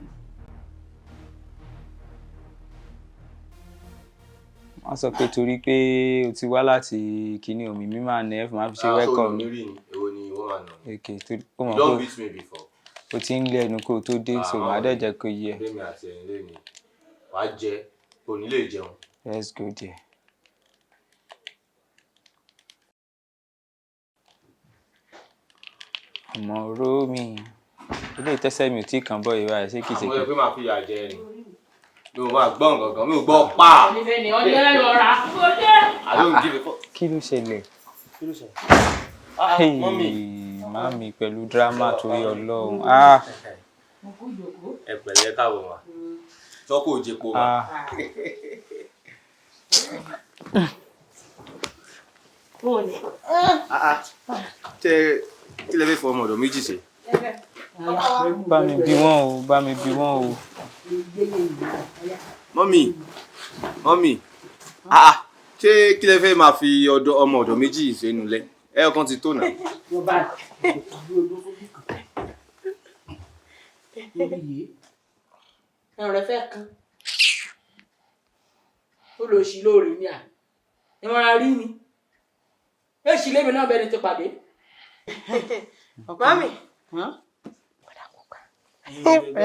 Wọ́n sọ pé torí pé o ti wá láti kíní omi mi máa nà ẹ́ máa fi ṣe welcome ni. Lórí ni èwo ni wọ́n máa nà? Okay, torí ó mọ̀ You don pé beat me before. o ti ń lé ẹnu kó o tó dé, so màá dẹ̀ jẹ́ kó yé ẹ. Bẹ́ẹ̀ni àti ẹ̀yin lé ní wàá jẹ, kò ní lè jẹun. Let's go there. Ọmọ oró mi ilé ìtẹ́sẹ̀ mi ò tí ì kàn bọ́ ìwà ẹ̀, ṣé kìí ṣe Àwọn pé yẹ pé màá fi ìyà jẹ ẹ ni. Mi ò máa gbọ́ nǹkan kan, mi ò gbọ́ pa. Onífẹ́ ni ọjọ́ lọ́ra. I don't give a fuck. Kí ló ṣẹlẹ̀? Kí ló ṣẹlẹ̀? Ah, Hey, mummy. Màmí pẹ̀lú drama, torí Ọlọ́run. Ah, Ẹ pẹ̀lẹ́, káàbọ̀ mà. Tọ́kọ̀ òjèpo mà. Ah. Ah, ah. Ṣé kí lẹ fẹ́ fọ ọmọ ọ̀dọ̀ méjì ṣe? Bá mi bí wọ́n o, bá mi bí wọ́n o. Mummy, mummy. Ah, ah. Ṣé kí lẹ fẹ́ máa fi ọ̀dọ̀ ọmọ ọ̀dọ̀ méjì ṣe nulẹ̀? Ẹyọ kan ti tó nà. Yorùbá lórí yìí, Ẹrù rẹ fẹ́ kan ó lọ sí lóore ní à ìmọ̀ràn rí ni èsì lèmi náà bẹ́ẹ̀ ni ti pàdé. Mami.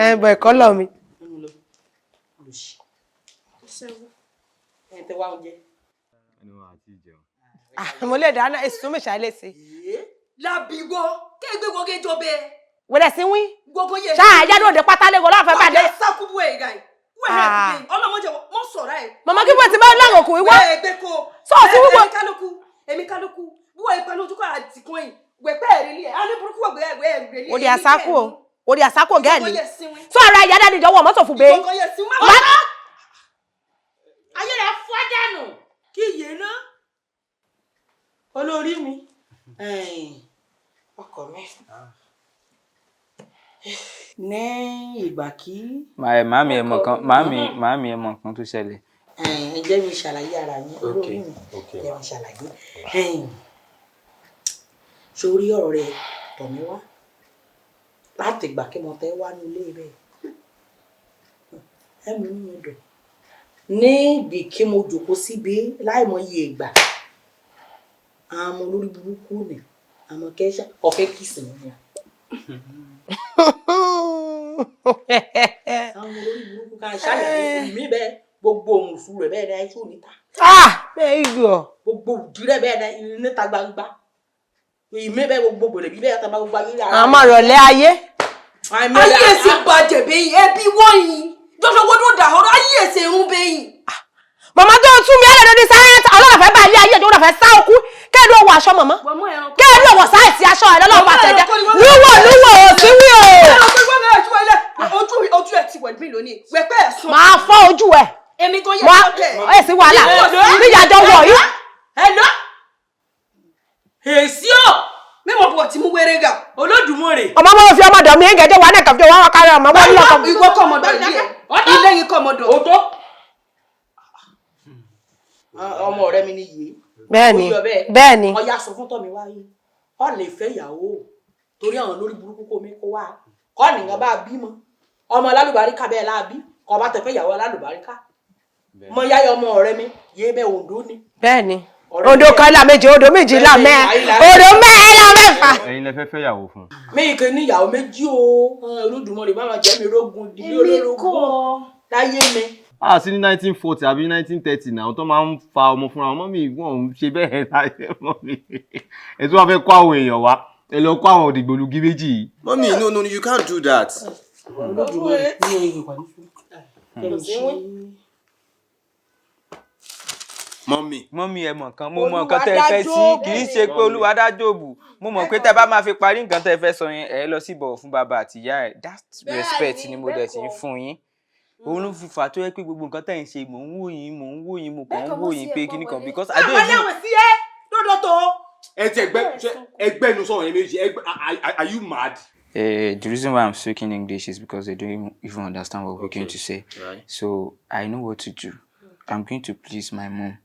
Ẹ bọ̀ ẹ̀kọ́ lọ mi. Ẹ tẹ wá oúnjẹ. Ẹni wọn àti ìjẹun. Mo lè dáná èso mi ṣàlẹ̀ sí. Làbíwọ kéègbé wo kéjọ bẹ́ẹ̀. Wẹ̀rẹ̀ sí wí. Gbogbo yẹ. Ṣáà yá lóde pátá lẹ́gọ̀ọ́ láfẹ́ bàdé. Wọ́n sákúbú ẹ̀ gà yìí. Wọ́n ẹ̀ ọlọ́mọdé mọ́ sọ̀rọ̀ ẹ̀. Màmá kí wọ́n ti bá láwọn òkú wíwá. Wẹ́ẹ̀ gbé ko. Sọ́ọ̀sì wíwọ́. Èmi kálukú, èmi kálukú bí wọ́n ipa lójú kọ́ àtìkún yìí wẹ̀pẹ́ ẹ̀rẹ́ lé ẹ̀ á ní burúkú wẹ̀gbẹ́ ẹ̀rẹ́ lé. Òdì àsákù o, òdì àsákù gẹ́ẹ̀lì. Sọ ara ìyá dáadé ìjọwọ́ mọ́tò fún bẹ́ẹ̀. Ìkọ̀kọ̀ yẹ sí má. Ayé rẹ̀ fọ́ dànù. Kí yé ná olórí mi, ọkọ mi, ní ìgbà kí. Màámi, ẹ mọ̀ kan, màámi, màámi, ẹ mọ̀ nǹkan tó ṣẹlẹ̀. Ẹ jẹ́ mi ṣàlàyé ara mi, olórí mi, jẹ́ mi ṣàlàyé sórí ọ̀rọ̀ rẹ̀ tọ̀ mí wá láti ìgbà kí mo tẹ́ wá nílé rẹ̀. Ẹ mú inú mi dùn níbi kí mo jòkó síbi láìmọye ìgbà, àwọn ọmọ olórí burúkú ni àwọn kẹ́sà ọ̀fẹ́ kìsì mi ni. Àwọn ọmọ olórí burúkú ká ṣàlàyé mi bẹ́ẹ̀. Gbogbo òun sùn rẹ̀ bẹ́ẹ̀ ni àìsàn níta. Bẹ́ẹ̀ yọ. Gbogbo òdì rẹ̀ bẹ́ẹ̀ ni níta gbangba. Ìmí bẹ́ẹ̀ gbogbo gbèrè bí bẹ́ẹ̀ tàbí gbogbo ayé rẹ̀. Àmọ́ ìrọ̀lẹ́ ayé. Ayé ẹsẹ̀ bàjẹ́ bẹ́yìn ẹbí wọ̀nyí. Jọ́sọ̀ wo ló dà ọ̀rọ̀ ayé ẹsẹ̀ ń bẹ́yìn. Màmá tó tún mi ẹlẹ́dọ̀ ní sáyẹ́ǹsì ọlọ́run fẹ́ bá ilé ayé ìjọba fẹ́ sá okú kẹ́ẹ̀dùn ọwọ́ aṣọ màmá kẹ́ẹ̀dùn ọwọ́ sáìsì aṣọ ẹ̀ lọ́lọ́run bá tẹ̀jẹ́ lúwọ̀ lúwọ̀ òsì wí o. Ojú ẹ̀ ti wẹ̀ mí lónìí wẹ̀pẹ́ ẹ̀ sùn. Màá fọ́ ojú ẹ̀. Èmi gan yẹ kọ́ ẹ̀ sí wàhálà níyàjọ wọ̀ yìí. Hello. Èsì o. Mímọ̀ bọ̀ tí mú wéré gà. Olódùmarè. Ọmọ mọ́ fi ọmọdọ̀ mi ń gẹ̀jẹ̀ wà náà kàfíjọ wọn kárí ọmọ wọn lọ́kọ̀. Ìwọ kọ́ ọmọdọ̀ ilé ẹ̀. Ilé yìí kọ́ ọmọdọ̀. O tó. Ọmọ ọ̀rẹ́ mi ni yìí. Bẹ́ẹ̀ni bẹ́ẹ̀ni. Ọya sọ fún tọ́mi wáyé. Ọ lè fẹ́ ìyàwó torí àwọn olórí burúkú kò mí kó wá. Kọ́ nìkan bá bímọ. Ọmọ alálùbáríkà bẹ́ẹ̀ láàbí. Kọ́ bá tẹ fẹ́ ìyàwó alálùbáríkà. Mọ yáyọ ọmọ ọ̀rẹ́ mi yé bẹ́ẹ̀ Oǹdó ni. Bẹ́ẹ̀ni. Oǹdó kan là méje, odò méjì là mẹ́, odò mẹ́ẹ̀ẹ́lá mẹ́fà. Ẹ̀yin lẹ fẹ́ fẹ́ ìyàwó fún. Mi kì í ní ìyàwó méjì o. Olódùmarè má máa jẹ́ mi rógun ìdílé olórogún láyé mi. A sí ní 1940 àbí 1930 náà tó máa ń fa ọmọ fúnra wọn mọ́mí wọn ò ń ṣe bẹ́ẹ̀ láyé mọ́mí. Ẹ tún wá fẹ́ kó àwọn èèyàn wá, ẹ lọ kó àwọn òdìgbòlugi méjì yìí. Mọ́mí, no no you can't do that. Olódùmarè ní oyè wà ní fún. Mọ́mí. Mọ́mí ẹ mọ̀ nǹkan, mo mọ̀ nǹkan tẹ́ ẹ fẹ́ sí, kì í ṣe pé Olúwadájòbù. Mo mọ̀ pé tẹ́ bá máa fi parí nǹkan tẹ́ ẹ fẹ́ sọ yẹn, ẹ lọ sí ìbọ̀wọ̀ fún bàbá àti ìyá ẹ̀. That respect ni mo dẹ̀ ti ń fún yín. Òun ló fi fà tó yẹ pé gbogbo nǹkan tẹ́ ẹ̀ ń ṣe, mò ń wò yín, mò ń wò yín, mo kàn ń wò yín pé kíní kan because I don't even. Ẹ ti ẹgbẹ́ inú sọ̀rọ̀ yẹn méjì, are you mad? The reason why I'm speaking English is because they don't even understand what we're going to say. Right. So I know what to do. I'm going to please my mom.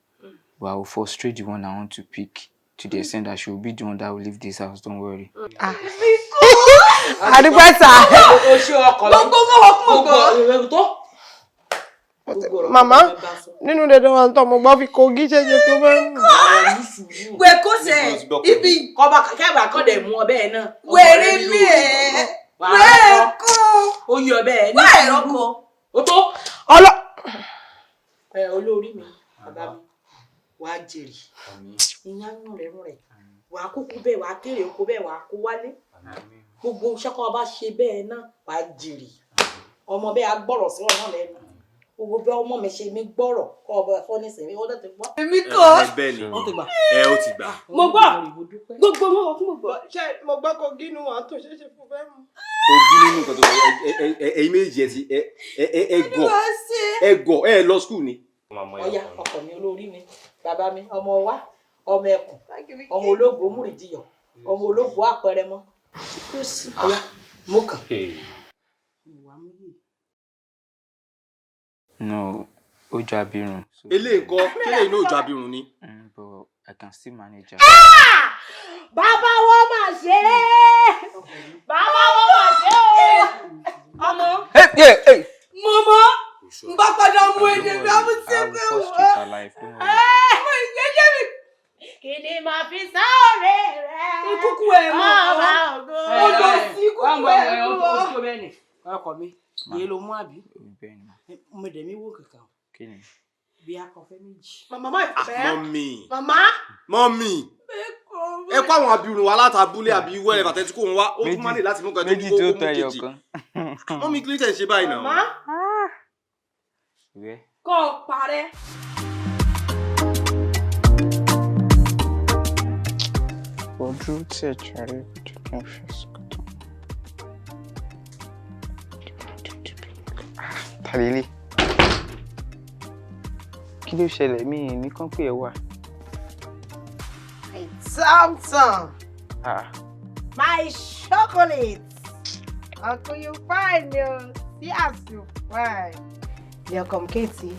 But I will frustrate the one I want to pick to the extent that she will be the one that will leave this house. Don't worry. Àdúpẹ́ sà. Gbogbo wọn kún ọgbọ́n. Màmá nínú dandan wa tó mo gbọ́ fi Kogi ṣe ṣe tó bẹ́ẹ̀ nù. Wẹ̀ kó sẹ̀ ibi. Kọ́ba kẹ́bà kọ́ dẹ̀ mú ọbẹ̀ náà. Wẹ̀rẹ̀ mi ẹ̀. Wẹ̀ kó. Ó yí ọbẹ̀ ẹ̀ ní. Wẹ̀ rọ́kọ. Ó tó. Ọlọ́. Ẹ olórí mi, bàbá mi, wàá jèrè. Ìyá ń rẹ̀ rẹ̀. Wàá kúkú bẹ́ẹ̀, wàá kéré oko bẹ́ẹ̀, wàá kó wálé. Gbogbo iṣẹ́ kọ́ ọba ṣe bẹ́ẹ̀ náà, wàá jèrè. Ọmọ bẹ́ẹ̀ á gbọ́rọ̀ sí ọ̀nà lẹ́nu. Gbogbo bí ọmọ mi ṣe mi gbọ́rọ̀ kọ́ ọba ẹ̀fọ́ nísìnyí, ó dẹ̀ ti gbọ́. Èmi kọ́. Bẹ́ẹ̀ ni, ẹ ó ti gbà. Mo gbọ́. Gbogbo wọn kún mo gbọ́. Ṣé mo gbọ́ Kogi inú wa tó ṣeéṣe fún bẹ́ẹ̀ mu? Kogi nínú nǹkan tó ẹ̀yin méjì ẹ ti ẹ gọ̀ ẹ gọ̀ ẹ lọ skul ni. Ọya ọkọ mi olórí mi, bàbá mi, ọmọ wa, ọmọ ẹkùn, ọmọ ológo múrìdíyàn, ọmọ ológo àpẹrẹmọ. Ọya mo kàn. No, ó jọ abirùn. Eléyìí ńkọ́, ṣé lè ní òjò abirùn ni? But I can still manage. Bàbá wọn máa ṣe é. Bàbá wọn máa ṣe é. Ọmọ. Mọ̀mọ́, n bá padà mú èdè mi, àmú sí pé wọ́n. Mo ìgbẹ́jẹ́ mi. Kí ni màá fi sáré rẹ̀? Ikúkú ẹ̀ mọ̀ ọ́. Ó lọ sí ikúkú ẹ̀ mọ̀ ọ́. Ọkọ mi, yé ló mú àbí? Mo dẹ̀ mi wò kankan. Bí a kọ fẹ́ méjì. Màmá ìfẹ́. Mọ́mí. Màmá. Mọ́mí. Ẹ kó àwọn abirùn wa látàbúlé àbí wẹ́rẹ́ bàtẹ́ tí kò ń wá, ó tún má lè láti mú kan tó Méjì kó tó mú tán ẹyọ kejì. kan. Mọ́mí kí ló tẹ̀ ṣe báyìí náà? Màmá. Kọ́ ọ parẹ́. Ojú tí ẹ jàre ojú kí n fi sọ́kọ̀tọ̀. Tàlélẹ̀. Kí ló ṣẹlẹ̀ mí ní kán pé ẹ wà? Samson, Ah, my chocolate. Uncle, you fine o. See as you fine. Ilé ọkọ mi kéètì,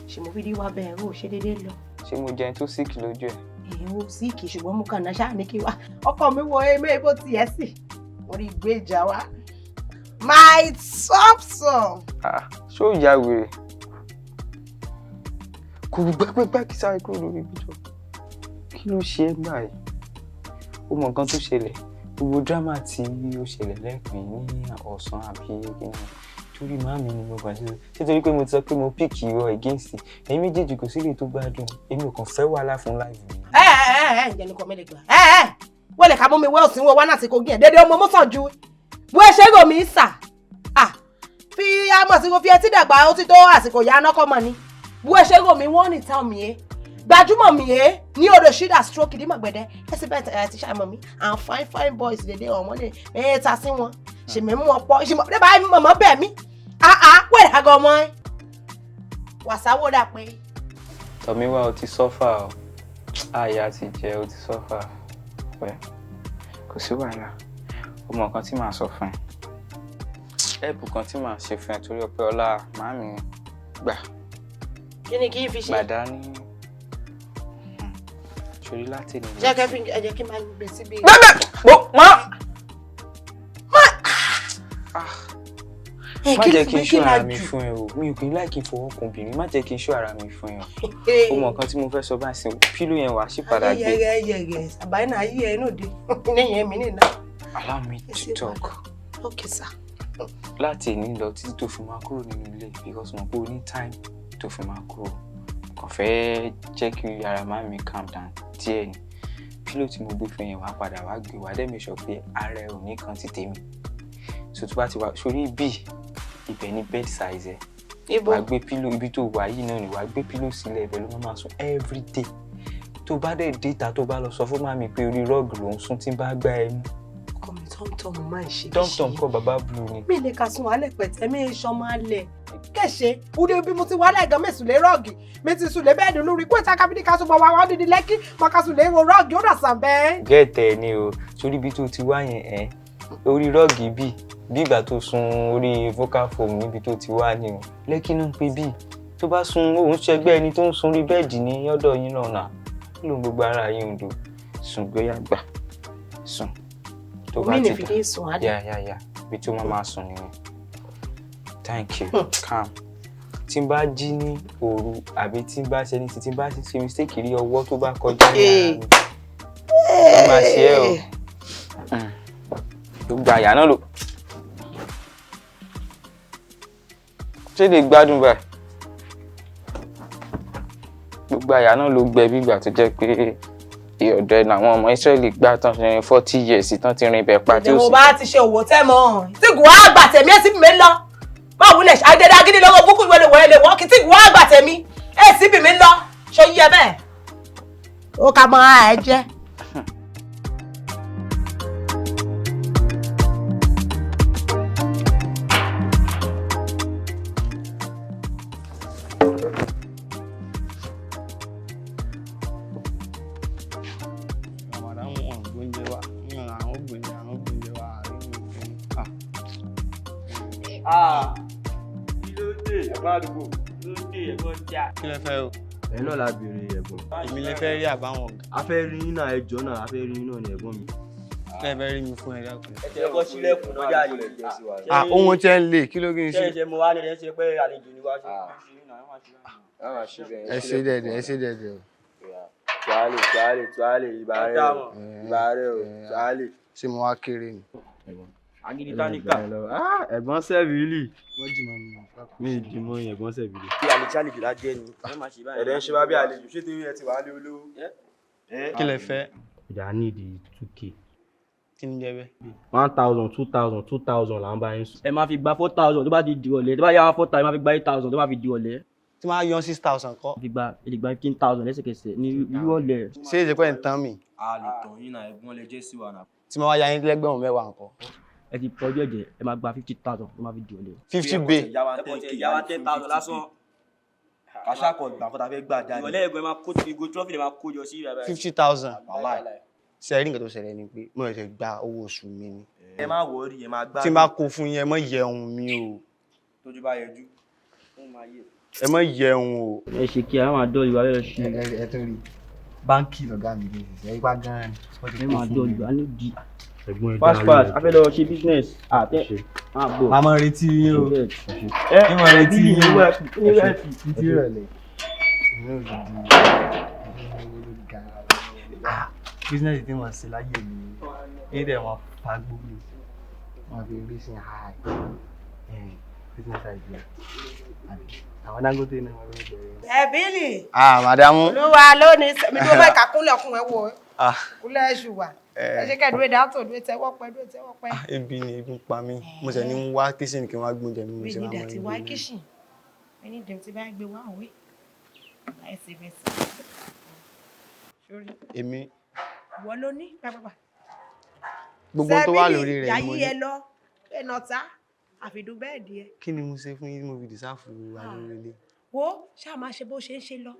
ṣe mo fi dé wá bẹ́ẹ̀ rò ṣe déédéé lọ. ṣé mo jẹun tó síkì lójú ẹ̀? Èyí ò síìkì ṣùgbọ́n mo kàn náà ṣáà ní kí wá. Ọkọ mi wọ emé bó tiẹ̀ sì. Mo rí gbé ìjà wá. My Samson. Ah, ṣé ó ya wèrè? Kò gbẹ́gbẹ́gbẹ́ kí sáré kúrò lórí ibi jọ. Kí ló ṣe é báyìí? Ó mọ nǹkan tó ṣẹlẹ̀. Gbogbo dírámà tí ó ṣẹlẹ̀ lẹ́ẹ̀kan ní ọ̀sán àbí kíni. Torí màmí ni mo kàn ṣe. Ṣé torí pé mo ti sọ pé mo pick ìwọ against ẹ̀yin méjèèjì, kò sí lè tó gbádùn. Èmi ò kàn fẹ́ wàhálà fún life mi. Ẹ ẹ ẹ ẹ, ǹjẹ́ ní kò mẹ́lẹ̀ gbà. Ẹ ẹ wọ́n lè ka mú mi wẹ́ òsín wọ́n wá náà sí kogi ẹ̀ dédé ọmọ mọ́sàn ju bó ẹ ṣe rò mí sà à fi amọ̀ sí ko fi ẹtí dàgbà, ó ti tó àsìkò ìyá anákọ́ mọ̀ ni. Bó ẹ ṣe rò mí, wọ́n ní tán mi é gbajúmọ̀ mi é ní odò ṣídà stroke ìdí mọ̀gbẹ̀dẹ ẹ sì bẹ́ẹ̀ ẹ ti ṣàmọ̀ mi and fine fine boys dédé ọmọ ní mẹ́ta sí wọn ṣèmi mú ọ̀pọ̀ ṣèmi dé báyìí mọ̀mọ́ bẹ̀ mí àá wẹ̀rẹ̀ àgọ́ ọmọ ẹ wàsáwó dà pé. Tọ́míwá, o ti suffer o. Àyà ti jẹ, o ti suffer. Pẹ́ kò sí wàhálà. O mọ nǹkan tí màá sọ fún ẹ, ẹ̀bùn kan tí màá ṣe fún ẹ torí ọpẹ́ ọlá màámi gbà. Kí ni kí n fi ṣe? Gbàdá ní sórí láti ní. Jẹ́ kí ẹ jẹ́ kí n máa gbé síbi. Bẹ́ẹ̀ bó má. Má jẹ́ kí n ṣó ara mi fún ẹ o. Mi ò kì í láì kí n fọwọ́ kun obìnrin. Má jẹ́ kí n ṣó ara mi fún ẹ o. O mọ nǹkan tí mo fẹ́ sọ báyìí sí, pillow yẹn wàá sì padà gbé. Yẹ̀yẹ̀yẹ̀ àbáyé náà yí ẹ inú òde níyẹn èmi nìyẹn. Allow me to talk. Okay, sir. Láti èní lọ títí tó fi máa kúrò nínú ilé, because mo pé o ní time tó fi máa kúrò, kàn fẹ́ jẹ́ kí ara máa mi calm down díẹ̀ ni. Pillow tí mo gbé fún yẹn, wàá padà wá gbé, wàá dẹ̀ make sure pé ara ẹ ò ní kan ti tèmi. So tó bá ti wá sórí bí ibẹ̀ ní bed size ẹ. Ibo? Wàá gbé pillow ibi tó wà yìí náà ni wàá gbé pillow sílẹ̀, ibẹ̀ ló máa máa sùn every day. Tó bá dẹ̀ dé ìta, tó bá lọ sọ fún màmí pé orí rug ló ń sùn, tí ń bá gbá ẹ mú. Ọkọ mi, tọ́mtọ́m máa ń ṣe. Tọ́mtọ́m kọ́, bàbá blue ni. Mi lè ka sun wàhálẹ̀ pẹ̀tẹ́ mi ṣan máa lẹ̀ kẹ̀ṣe wúni bí mo ti wàhálẹ̀ gan mẹ́sùn lé rug, mi ti sùn lé bed lórí kó ìta kábídí ká sùn mọ́ wa wá dídí lẹ́kí mọ́ ká sùn lé ro rug ó dà sàn bẹ́ẹ̀. Gẹ́ẹ̀tẹ̀ ni o. Sórí ibi tó ti wá yẹn ẹ̀, orí rug bí bí ìgbà tó sun orí vocal foam níbi tó ti wá ni o. Lẹ́kí náà ń pè bí tó bá sun òun ṣẹgbẹ́ ẹni tó ń sun orí bed ní ọ̀dọ̀ yín lọ́nà ló ń gbogbo ara yín ń do sùn gbóyà gbà sùn tó bá Omi ti ní fi dé sùn á dé. Yeah, ibi tó máa máa sùn nìyẹn. Thank you. Calm. Tí n bá jí ní òru àbí tí n bá ṣe ní tí n bá ṣe mistake rí ọwọ́ tó bá kọjá ní ara mi, ó máa ṣe é o. Gbogbo àyà náà ló ṣé lè gbádùn báyìí. Gbogbo àyà náà ló gbẹ bí ìgbà tó jẹ́ pé ọ̀dọ̀ ẹ̀ làwọn ọmọ Ísírẹ́lì gbá tán fi rin 40 years tán ti rin ibẹ̀ pa tí ó Mo sì. bá ti ṣe òwò tẹ́ mọ́ tí gùn á gbà tẹ̀mí ẹ̀ sí mi lọ. Má wulẹ̀ àdédé agídí lọ́wọ́ búkú ìwé lè wọ̀ ẹ́ lè wọ́ kí tí gùn á gbà tẹ̀mí ẹ̀ sí mi lọ ṣe yí ẹ bẹ́ẹ̀. Ó ka mọ ara ẹ jẹ́. Àwọn wọn gbóúnjẹ wa ní àwọn gbóúnjẹ, àwọn gbóúnjẹ wa àárín òfin. Kí ló dé? Ẹ̀gbọ́n àdúgbò. Kí ló dé, ẹ̀gbọ́n jà? Kí lẹ fẹ́ o? Ẹ̀yin náà la béèrè, ẹ̀gbọ́n. Èmi lè fẹ́ rí àbáwọn ọ̀gá? A fẹ́ rí yín náà, ẹjọ́ náà, a fẹ́ rí yín náà ní, ẹ̀gbọ́n mi. Kí lẹ fẹ́ rí mi fún, ẹ dákun? Ẹ ti ẹ̀kọ́ sílẹ̀kùn náà jáde. Ah, ohun tí ẹ ń lè kí ló kí n ṣe ṣe? ṣe mo wá ní ẹ ṣe pé àlejò ni wá ṣe. Ẹ ṣe dẹ̀dẹ̀, ẹ ṣe dẹ̀dẹ̀ o. Tuale, tuale, tuale, ìbà rẹ o, ìbà rẹ o, tuale. Ṣé mo wá kéré ni? Agídí táníkà. Ẹ̀gbọ́n sẹ́bìlì. Wọ́n jì mọ́ mi. Mi ì dì mọ́ yín, ẹ̀gbọ́n sẹ́bìlì. Bí àlejò àlejò la jẹ́ ni. Ẹ má ṣe báyìí. Ẹ̀dẹ̀ ń ṣe wá bí àlejò, ṣé torí ẹ ti wà á lé olówó? Kí lẹ fẹ́? Ìjà nídìí 2K. Kí ni jẹ́ bẹ́ẹ̀? 1,000, 2,000, 2,000 là ń bá yín sùn. Ẹ máa fi gba 4,000 tó bá ti di ọ̀lẹ́. Tó bá yá 4,000, ẹ máa fi gba 8,000 tó bá fi di ọ̀lẹ́. Tí máa yọ 6,000 kọ́. Fi gba, ẹ lè gba 15,000 lẹ́sẹ̀kẹsẹ̀ ní ìrọ̀lẹ́. Ṣé èsì pẹ́ ń tán mi? A lè tàn yín náà, ẹ̀gbọ́n lẹ jẹ́ sí wa náà. Tí mo wá ya yín lẹ́gbẹ̀rún mẹ́wàá nǹkan. Ẹ ti pọ̀jù ẹ̀jẹ̀, ẹ máa gba 50,000 tó máa fi di ọ̀lẹ́. 50 bay. Ẹ yá wa 10,000 lásán. Kàṣà kan gbà kọ́ta fẹ́ gbà jáde. Ìrọ̀lẹ́ ẹ̀gbọ́n, ẹ máa kó ìgò trọ́fì lè máa kó jọ sí ìrọ̀lẹ́. 50,000. Wàláì. Ṣé ẹ rí nǹkan tó ṣẹlẹ̀ ni pé mo ṣẹ̀ṣẹ̀ gba owó oṣù mi ni. Ẹ má worry, ẹ má gbádùn. Tí n bá kó fún yín, ẹ má yẹ ohun mi o. Tójú bá yẹjú. Ẹ má yẹ ohun o. Ẹ ṣe kí a máa dọ́ ìwà rẹ̀ ṣe. Ẹ tó rí báńkì lọ̀gá mi ní ìsinsìnyí ipá gan-an wọ́n ti Ẹ kó máa fún dọ́ mi. ìwà ní di. Ẹ̀gbọ́n ẹ Fast fast, a fẹ́ lọ ṣe business. Àtẹ máa bọ̀. Màá retí yín o. Ẹ Kí wọ́n retí yín o. ní wẹ́ẹ̀fì. Títí ìrọ̀lẹ́ inú òdìdí owó ló ga. Business tí wọ́n ṣe láyé mi ní dẹ̀ wọ́n fagbó mi, wọ́n fi rí sí high. Business idea. Àwọn Dangote náà wọ́n fẹ́ bẹ̀rẹ̀. Ẹ̀bílì. Ah, màdàmú. Olúwa lónìí mi tó bẹ́ẹ̀ ká kúnlẹ̀ ọkùn ẹ̀ wò ó. Ah, Kúnlẹ̀ ẹ̀ṣù wà. Ẹ ṣe kẹ́ dúró dátò dúró tẹ́wọ́ pẹ́ dúró tẹ́wọ́ pẹ́. Ebi ni ebi ń pa mí. Mo ṣẹ̀ ní ń wá kíṣìnì kí n wá gbóúnjẹ mi. Mo Mi ṣe ní wá mọ́ dàtí ibi wá náà. kíṣìn. Mi ní dàtí bá gbé wá òwe. Láìsí bẹ́ẹ̀ sí. Sórí. Èmi Ìwọ ló ní pápápá. gbogbo ohun tó wà lórí rẹ̀ ni mo Yàyí ní. ẹ lọ. Bẹ́ẹ̀ náà ta. Àfìdú bẹ́ẹ̀ díẹ̀. Kí ni mo ṣe fún yín tí mo fi dìsáàfù alóore ilé? Wo ṣáà máa ṣe bó ṣe ń ṣe lọ.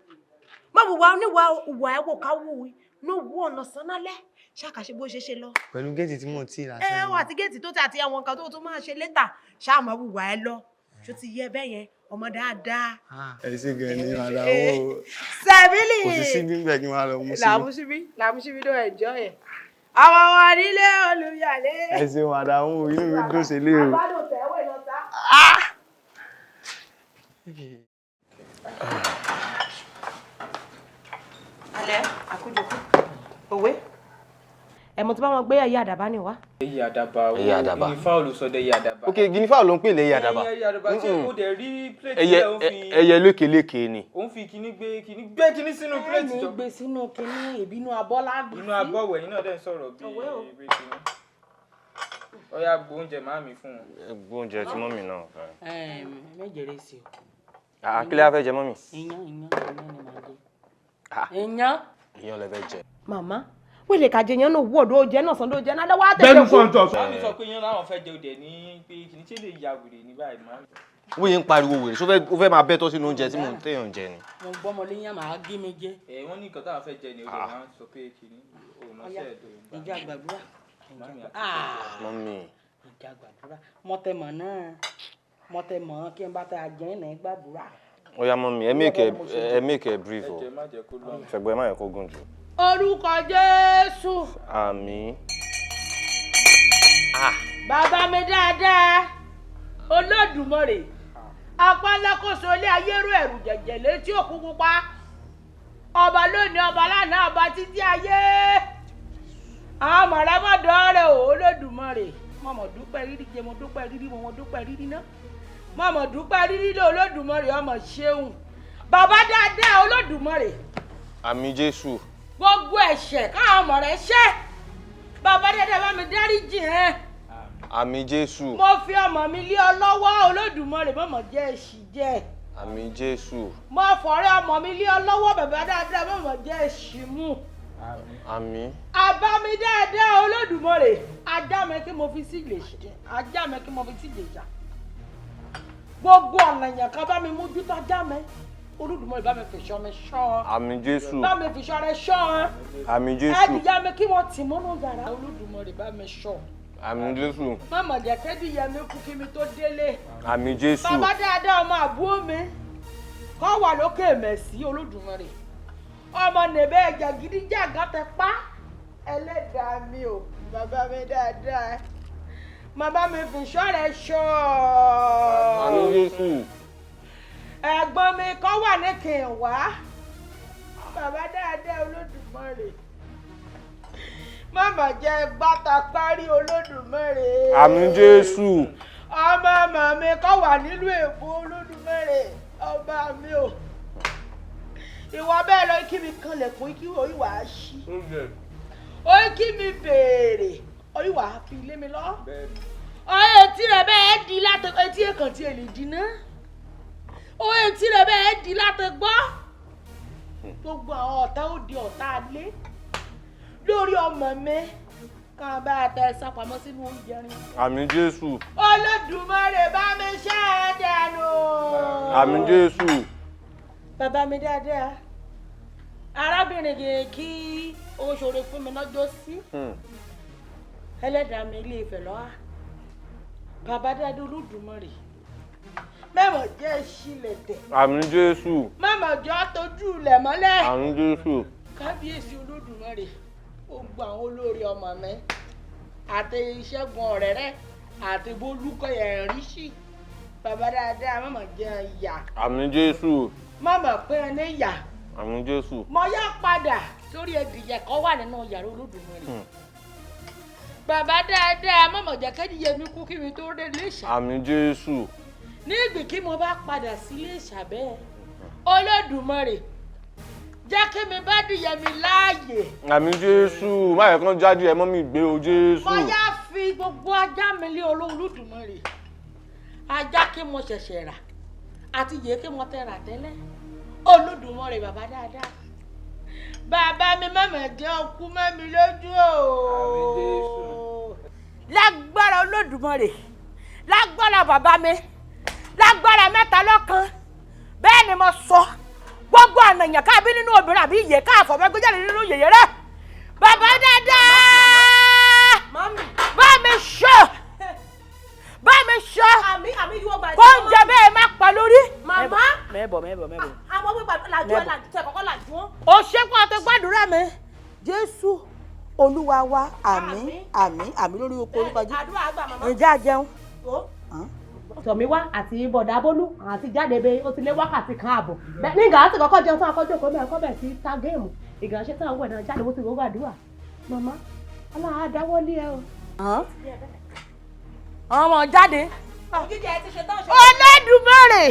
Má wùwà oníwà ìwà ẹ̀ wò ká wù í. Ní òwú ọ̀nà sánálẹ̀. Ṣáà kà ṣe bó ṣe ṣe lọ. Pẹ̀lú géètì tí mò ń tì Ẹ lásán. wà àti géètì tó ti àti àwọn nǹkan tó tún máa ṣe létà. Ṣáà máa wùwà ẹ lọ. Ṣó ti yẹ bẹ́ẹ̀ yẹn? Ọmọ dáadáa. Ẹ ṣe gan ni màdàmú. Sẹ́bílì. Kò sí síbí ń bẹ̀ kí n máa lọ mú síbí. Làmúṣíbí làmúṣíbí ló ẹ̀jọ́ yẹn. Àwọn ọmọ nílé olùyàlé. Ẹ ṣe màdàmú, inú mi dùn sí ilé o. Àgbàdo tẹ̀wé lọ́ta. Alẹ́ àkójọpọ̀ òwe. Ẹ̀mọ́ tí bá wọn gbé ẹyẹ àdàbà ni wá. Ẹyẹ àdàbà o. Ẹyẹ àdàbà. Guinea fowl ló sọ dé ẹyẹ àdàbà. Ok, guinea fowl ló ń pè lẹ́yẹ àdàbà. Ẹyẹ àdàbà tí ó dẹ̀ rí plate Ẹyẹ rẹ̀ ó fi ẹyẹ lékeleke ni. ó ń fi kinní gbé kinní gbé kinní sínú plate Ẹni jọ. gbé sínú kinní ìbínú abọ́ lágbè. Inú abọ́ wẹ̀yìn náà dẹ̀ ń sọ̀rọ̀ bíi bí kinní. Ó yá gbó oúnjẹ màámi fún wọn. Gbóúnjẹ tí mọ́mì náà. Ẹ mẹ́jẹ̀rẹ̀ sí o. Ah, kí lẹ wá fẹ́ jẹ mọ́mì? Iyán iyán iyán ni màá jẹ. Iyán. Iyán lẹ fẹ́ jẹ. Màmá wọ́n lè kàjẹ yẹn náà wọ̀ ló jẹ́ náà sàn ló jẹ́ náà lọ́wọ́ àtẹ̀tẹ̀ Bẹ́ẹ̀ni sọ̀njọ́. Màámi sọ pé iyán láwọn fẹ́ jẹ òdẹ̀ ní pé kinní ṣé lè ya wèrè ní báyìí màámi. Wọ́n yẹn ń pariwo wèrè, ṣó fẹ́ ó fẹ́ máa bẹ́tọ́ sínú oúnjẹ tí mò ń téèyàn jẹ ni. Mo gbọ́mọ léyàn màá gé mi jẹ. Ẹ wọ́n ní nǹkan táwọn fẹ́ jẹ ni òdẹ̀ máa ń sọ pé kinní òun máa ṣe ẹ̀dọ̀ ìgbà. Ìjà gbàdúrà. Màámi àti Mọ́mì. Ìjà gbàdúrà. Mọ́tẹ̀mọ̀ náà mọ́tẹ̀mọ̀ kí n bá tẹ àjẹ́ náà gbàdúrà. Ó yá mọ́mì, ẹ make ẹ brief o. Ẹ jẹ́ má jẹ́ kó lọ. Ṣẹ̀gbọ́n ẹ má yẹ kó gùn jù. Orúkọ Jésù. Àmín. Bàbá mi dáadáa, Olódùmarè, apálákòóso ilé ayérò ẹ̀rù jẹ̀jẹ̀ létí òkú pupa. Ọba lónìí, ọba lánàá, ọba títí ayé. Àwọn mọ̀rẹ́mọ̀dọ́ rẹ̀ ò Olódùmarè. Mo mọ̀ dúpẹ́ rírí jẹ, mo dúpẹ́ rírí mo, mo dúpẹ́ rírí ná. Mo mọ̀ dúpẹ́ rírí lé Olódùmarè, ọmọ ṣeun. Bàbá dáadáa Olódùmarè. Àmín Jésù. Gbogbo ẹ̀ṣẹ̀ káwọn ọmọ rẹ̀ ṣẹ̀. Bàbá dáadáa bá mi dáríjì ẹ́. Àmín Jésù. Mo fi ọmọ mi lé ọ lọ́wọ́ Olódùmarè mọ̀mọ́ jẹ́ èṣì jẹ́. Àmín Jésù. Mo fọ̀rẹ́ ọmọ mi lé ọ lọ́wọ́ bàbá dáadáa mọ̀mọ́ jẹ́ èṣì mú. Àmín. Àbá mi dáadáa Olódùmarè ajá mi kí mo fi sí Ìjẹ̀ṣà ajá mi kí mo fi sí Ìjẹ̀ṣà. Gbogbo ọ̀nà èèyàn kan bá mi mójútó ajá mi Olódùmarè bá mi fìṣọ́ mi ṣọ́ ọ. Àmín Jésù. Bá mi fìṣọ́ rẹ ṣọ́ ọ. Àmín Jésù. Ẹ̀dìyà mi kí wọ́n tì mọ́nú yàrá Olódùmarè bá mi ṣọ́. Àmín Jésù. Mọ̀mọ́ jẹ́ kẹ́dìyà mi kú kí mi tó délé. Àmín Jésù. Bàbá dáadáa ọmọ àbúrò mi kọ́ wà lókè mẹ̀sí Olódùmarè ọmọ nìbẹ́ jàgídíjàgán tẹ pa ẹlẹ́dàá mi ò bàbá mi dáadáa màmá mi fìṣọ́ rẹ̀ ṣọ́. Àmín Jésù. Ẹ̀gbọ́n mi kọ́ wà ní kìnìwá bàbá dáadáa Olódùmarè màmá jẹ́ bàtà parí Olódùmarè. Àmín Jésù. Ọmọ màmá mi kọ́ wà nílùú Èkó Olódùmarè ọba mi ò. Ìwọ bẹ́ẹ̀ lọ kí mi kanlẹ̀kùn kí orí wàá ṣí. Ó kí mi béèrè orí wàá fi lé mi lọ. Ọyọ etí rẹ bẹ́ẹ̀ di láti etí èkán tí èlì di ná. Ọyọ etí rẹ bẹ́ẹ̀ di láti gbọ́. Gbogbo àwọn ọ̀tá ó di ọ̀tá alé. Lórí ọmọ mi kàn bá a tẹ sápamọ́ sínú oúnjẹ rin. Àmín Jésù. Olódùmarè bá mi ṣe é dànù. Àmín Jésù. Bàbá mi dáadáa, arábìnrin kì í kí ó ṣoore fún mi lọ́jọ́ sí. Ẹlẹ́dàá mi ilé Ifẹ̀ lọ́wọ́. Bàbá dáadáa Olódùmarè. Mẹ́mọ̀ jẹ́ ìṣílẹ̀ tẹ̀. Àmín Jésù. Mẹ́mọ̀ jẹ́ tójú ilẹ̀ mọ́lẹ̀. Àmín Jésù. Kábíyèsí Olódùmarè, gbogbo àwọn olórí ọmọ mi àti Ìṣẹ́gun ọ̀rẹ́ rẹ̀ àti Bólúkọ̀yà ẹ̀rí sí. Bàbá dáadáa mọ̀mọ̀ jẹ́ ìyà. Àmín Jésù. Mọ̀mọ̀ pé ẹ ní ìyà. Àmín Jésù. Mo yá padà sórí ẹdìyẹ kan wà nínú yàrá Olódùmarè. Bàbá dáadáa mọ̀mọ̀ jẹ́ kẹ́dìyẹ mi kú kí mi tó dé Iléṣà. Àmín Jésù. Ní ìgbì kí mo bá padà sílé ìṣàbẹ́ Olódùmarè jẹ́ kí mi bá dìyẹ mi láàyè. Àmín Jésù, má yẹ kán jáde ẹ mọ́ mi gbé o Jésù. Mo yá fi gbogbo ajá mi lé Olódùmarè. Ajá kí mo ṣẹ̀ṣẹ̀ rà àti yèé kí mo tẹ rà tẹ́lẹ̀. Olódùmarè bàbá dáadáa. Bàbá mi mọ̀mọ̀ jẹ́ ọkú mọ́ mi lójú o. Lágbára Olódùmarè, lágbára bàbá mi, lágbára mẹ́ta lọ́kan, bẹ́ẹ̀ ni mo sọ. Gbogbo ànàyàn káàbí nínú obìnrin àbí ìyè káàfọ̀ bẹ́ẹ̀ gbéjáde nínú yèyé rẹ̀. Bàbá dáadáa, bá mi ṣe, bá mi ṣe, kó ń jẹ bẹ́ẹ̀ má pa lórí. Màmá. Mẹ́bọ̀ mẹ́bọ̀ mẹ́bọ̀. Àwọn gbégbá làjú ẹ̀ làjú tẹ̀ kọ́kọ́ làjú wọn. O ṣe kó o ti gbàdúrà mi. Jésù Olúwa wa, àmín àmín àmín lórí oko orúkọ Jésù. Àdúrà àgbà màmá. Ǹjẹ́ a jẹun? Tọ̀míwá àti bọ̀dá Bólú àti jáde bẹ ó ti lé wákàtí kan ààbọ̀. Nígbà àti kọ́kọ́ jẹun tán akọ́jọ́ kọ́ bẹ́ẹ̀ kọ́ bẹ́ẹ̀ sí ta géèmù. Ìgbà ṣe táwọn wẹ̀ náà jáde bó ti gbogbo àdúrà. Màmá, Ọlọ́run á dáwọ́lé ẹ o. Ọmọ jáde. Jíjẹ ti ṣe tán ṣe. Olódùmarè,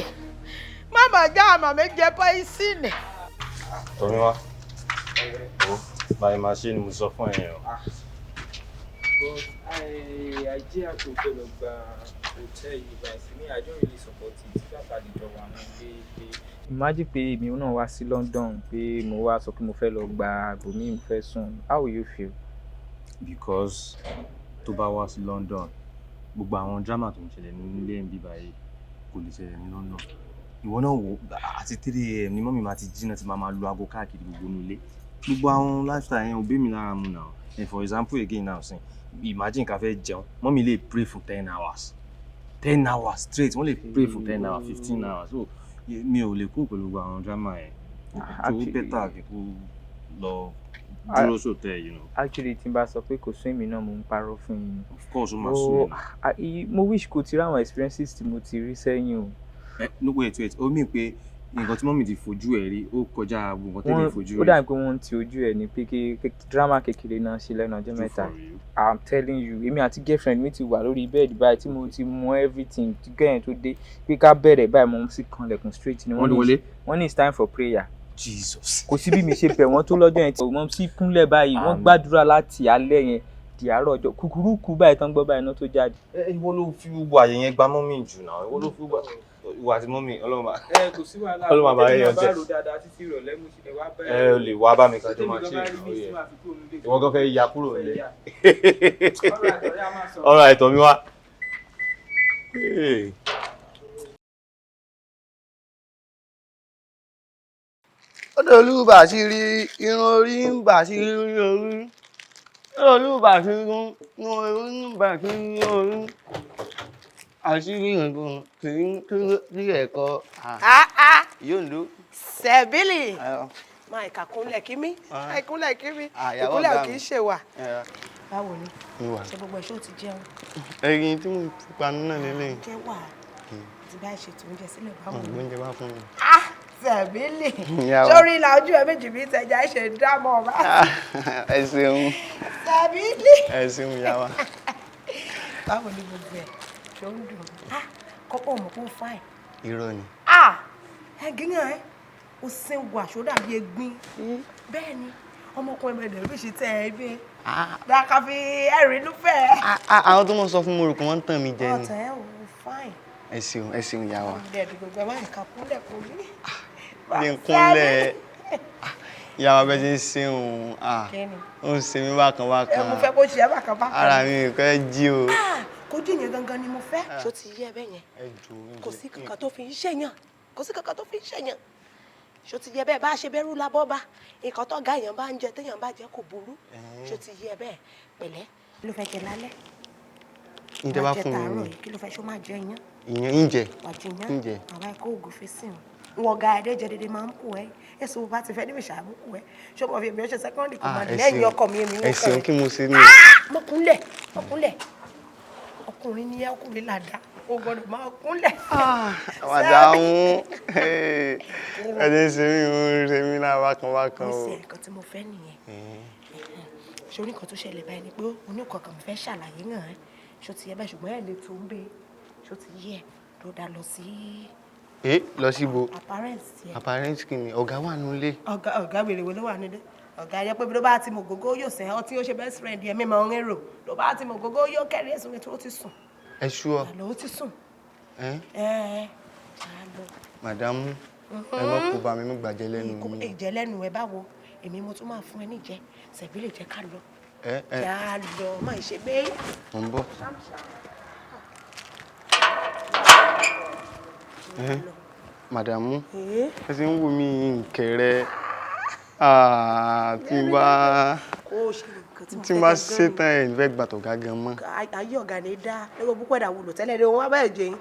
má mà já àmà mi jẹ pọ́ísìnì. Tọ́míwá, o báyìí máa ṣe ni mo sọ fún ẹ yẹn o. But idea tó fẹ́ lọ gba hotel yìí báyìí me, I don't really support it. That's how the job wà ní ilé pé. Imagine pé èmi náà wá sí London pé mo wá sọ pé mo fẹ́ lọ gba ibòmíì mo fẹ́ sùn. How will you feel? Because tó bá wá sí London, gbogbo àwọn drama tó ń ṣẹlẹ̀ ní ilé ń bí báyìí kò lè ṣẹlẹ̀ ní London. Ìwọ náà wò àti 3 a.m. ni mummy máa ti jí náà ti máa máa lu aago káàkiri gbogbo inú ilé. Gbogbo àwọn lifestyle yẹn ò bẹ́ mi lára mu now. And for example again now sin, imagine ká fẹ́ jẹun, mummy lè pray for 10 hours. 10 hours straight, wọ́n lè pray for 10 hours, 15 hours. So mi ò lè kó pẹ̀lú gbogbo àwọn drama yẹn. So ó better kí kó lọ dúró sótẹ́. Actually, tí n bá sọ pé kò sún èmi náà, mo ń parọ́ fún yín. Of course, ó máa sún mi. Mo wish kò ti rí àwọn experiences tí mo ti rí sẹ́yìn o. No, wait, wait, ó mean pé nǹkan tí mummy ti fojú ẹ̀ rí ó kọjá gbogbo nǹkan tẹ́lẹ̀ fojú Ó rí. dàbí pé wọ́n ń ti ojú ẹ̀ ní pé kí drama kékeré náà ṣe lẹ́nu ọjọ́ mẹ́ta. I'm telling you, èmi àti girlfriend mi ti wà lórí bẹ́ẹ̀dì báyìí tí mo ti mọ everything tí gẹ́yìn tó dé pé ká bẹ̀rẹ̀ báyìí, mo sì kanlẹ̀kùn straight ni. Wọ́n ní wọlé. Wọ́n ní it's time for prayer. Jesus. Kò sí bí mi ṣe bẹ̀ wọ́n tó lọ́jọ́ yẹn tí wọ́n sì kúnlẹ̀ báyìí, wọ́n gbàdúrà láti alẹ́ yẹn di àárọ̀ ọjọ́ kúkúrú kú báyìí tán gbọ́ báyìí náà tó jáde. Ẹ ìwọ ló fi gbogbo àyè yẹn gba mummy jù náà, ìwọ ló fi gbogbo ìwọ àti mummy ọlọ́mà. Ẹ kò sí wàhálà. Ọlọ́mà bá yẹn jẹ. Bá rò dáadáa títí ìrọ̀lẹ́ mo sì lè wá bá. Ẹ o lè wá bá mi kájọ máa ṣe ìnáwó yẹn. Ìwọ gan fẹ́ ya kúrò nílé. All right, Tọ́míwá. Hey. Odòlú bàṣírí irun orí ń bàṣírí orí. Odòlú bàṣírí irun orí ń bàṣírí orí. Àṣírí nǹkan kì í kí ẹ̀kọ́. Yóò lò. Sẹ̀bílì. Máa ìkà kúnlẹ̀ kí mi. Ìkúnlẹ̀ kí mi. Ìkúnlẹ̀ ò kì í ṣe wà. Báwo ni? Ṣé gbogbo ẹ̀ ṣó ti jẹun? Ẹyin tí mo fi panu náà lélẹ̀. Jẹ́ wà. Ti bá ṣètò oúnjẹ sílẹ̀ báwo ni? Oúnjẹ bá fún mi. Sẹ̀bílì. Sórí ìlà ojú ẹ méjì bí tẹja ṣe dámọ̀ ọba. Ẹ ṣeun. Sẹ̀bílì. Ẹ ṣeun ìyá wa. Báwo ni gbogbo ẹ̀ ṣe ń dùn? Kọ́pọ̀ mọ̀ kó fáìn. Irọ́ ni. Ẹ gíyàn ẹ, o sin wà ṣó dàbí egbin. Bẹ́ẹ̀ ni, ọmọkùnrin bẹ̀rẹ̀ ló ṣe tẹ́ ẹ bẹ́ẹ̀. Dàkà fi ẹ̀rín ló fẹ́. Àwọn tó mọ̀ sọ fún mo rò pé wọ́n ń tàn mí jẹ ni. Ọ̀tẹ̀ ẹ̀ ò fáìn. Ẹ ṣeun, ẹ ṣeun ìyá wa. Gbogbo ẹ̀ máa ń kà kúnlẹ̀ kò ní. Bí n kúnlẹ̀ ìyá wa bẹ́ẹ̀ ṣe ń ṣe òun, ó ń ṣe mí bákan bákan. Mo fẹ́ kó ṣe é bákan bákan. Ara mi ò fẹ́ jí o. Kójú yẹn gangan ni mo fẹ́. Ṣó ti yé ẹ bẹ́ẹ̀ yẹn? Kò sí kankan tó fi ń ṣèyàn. Kò sí kankan tó fi ń ṣèyàn. Ṣó ti yé bẹ́ẹ̀ bá ṣe bẹ́rù lábọ́ bá. Nǹkan tó ga èèyàn bá ń jẹ téèyàn bá jẹ kò burú. Ṣó ti yé bẹ́ẹ̀ pẹ̀lẹ́. Kí ló fẹ́ jẹ lálẹ́? Ǹjẹ́ bá fún mi. Kí ló fẹ́ ṣó máa jẹ iyán? Ìyẹn ń jẹ. Wà jẹ iyán. Àwa ẹ̀kọ́ ògùn fi sìn. Wọ́n ga ẹ̀dẹ́ jẹ dédé máa ń kú ẹ. Èso bá ti fẹ́ níbi ìṣàmú kú ẹ. Ṣé mo fi èmi ṣe sẹ́kọ́ndì kò máa lẹ́yìn ọkọ mi èmi ń kọ́ ẹ? Ẹ ṣeun kí mo ṣe ní. Mo kúnlẹ̀, mo kúnlẹ̀. Ọkùnrin ni ẹ, ọkùnrin làdá. O gbọ́dọ̀ máa kúnlẹ̀. Màdàmú, ẹ ti ń ṣe mí, ń ṣe mí náà bákan bákan o. Mo ṣe nǹkan tí mo fẹ́ nìyẹn. Ṣé orí nǹkan tó ṣẹlẹ̀ báyìí ni pé oníkan kan fẹ́ ṣàlàyé hàn ẹ́. Ṣó ti yẹ báyìí ṣùgbọ́n ẹ̀ lè tó ń bẹ. Ṣó ti yẹ? Ló dá lọ sí. Ẹ lọ síbo? Apparent yẹn. Apparent kí ni? Ọ̀gá wà nílé. Ọ̀gá, ọ̀gá wèrè wo ló wà nílé? Ọ̀gá yẹ pé bí ló bá ti mọ̀ gógó yóò sẹ́ ọtí, ó ṣe best friend yẹn mímọ ń rò ló bá ti mọ̀ gógó yóò kẹ́rì ẹ̀sùn mi tó ti sùn. Ẹ ṣú ọ. Àlọ́ ó ti sùn. Ẹ Ẹ ẹ lọ. Madam, ẹ mọ kó bá mi, mú gbàjẹ́ lẹ́nu mi. Ìjẹ́ lẹ́nu ẹ báwo? Èmi mo tún máa fún ẹ níjẹ sẹ̀bí lè jẹ́ ká lọ. Ẹ ẹ. Jẹ́ á lọ, má ṣe gbé. Mo ń bọ̀. Ẹ madam, ẹ ti ń wù mí nkẹrẹ tí n bá Kó o ṣe nǹkan tí mo tí n fẹ́ bá gangan. ṣetán, ẹ fẹ́ gbàtọ̀ gágan mọ́. Ayé ọ̀gá ni dá lẹ́gbẹ̀ẹ́ púpọ̀ ẹ̀dá wúlò tẹ́lẹ̀ ní wọn bẹ́ẹ̀ jẹ́ yín.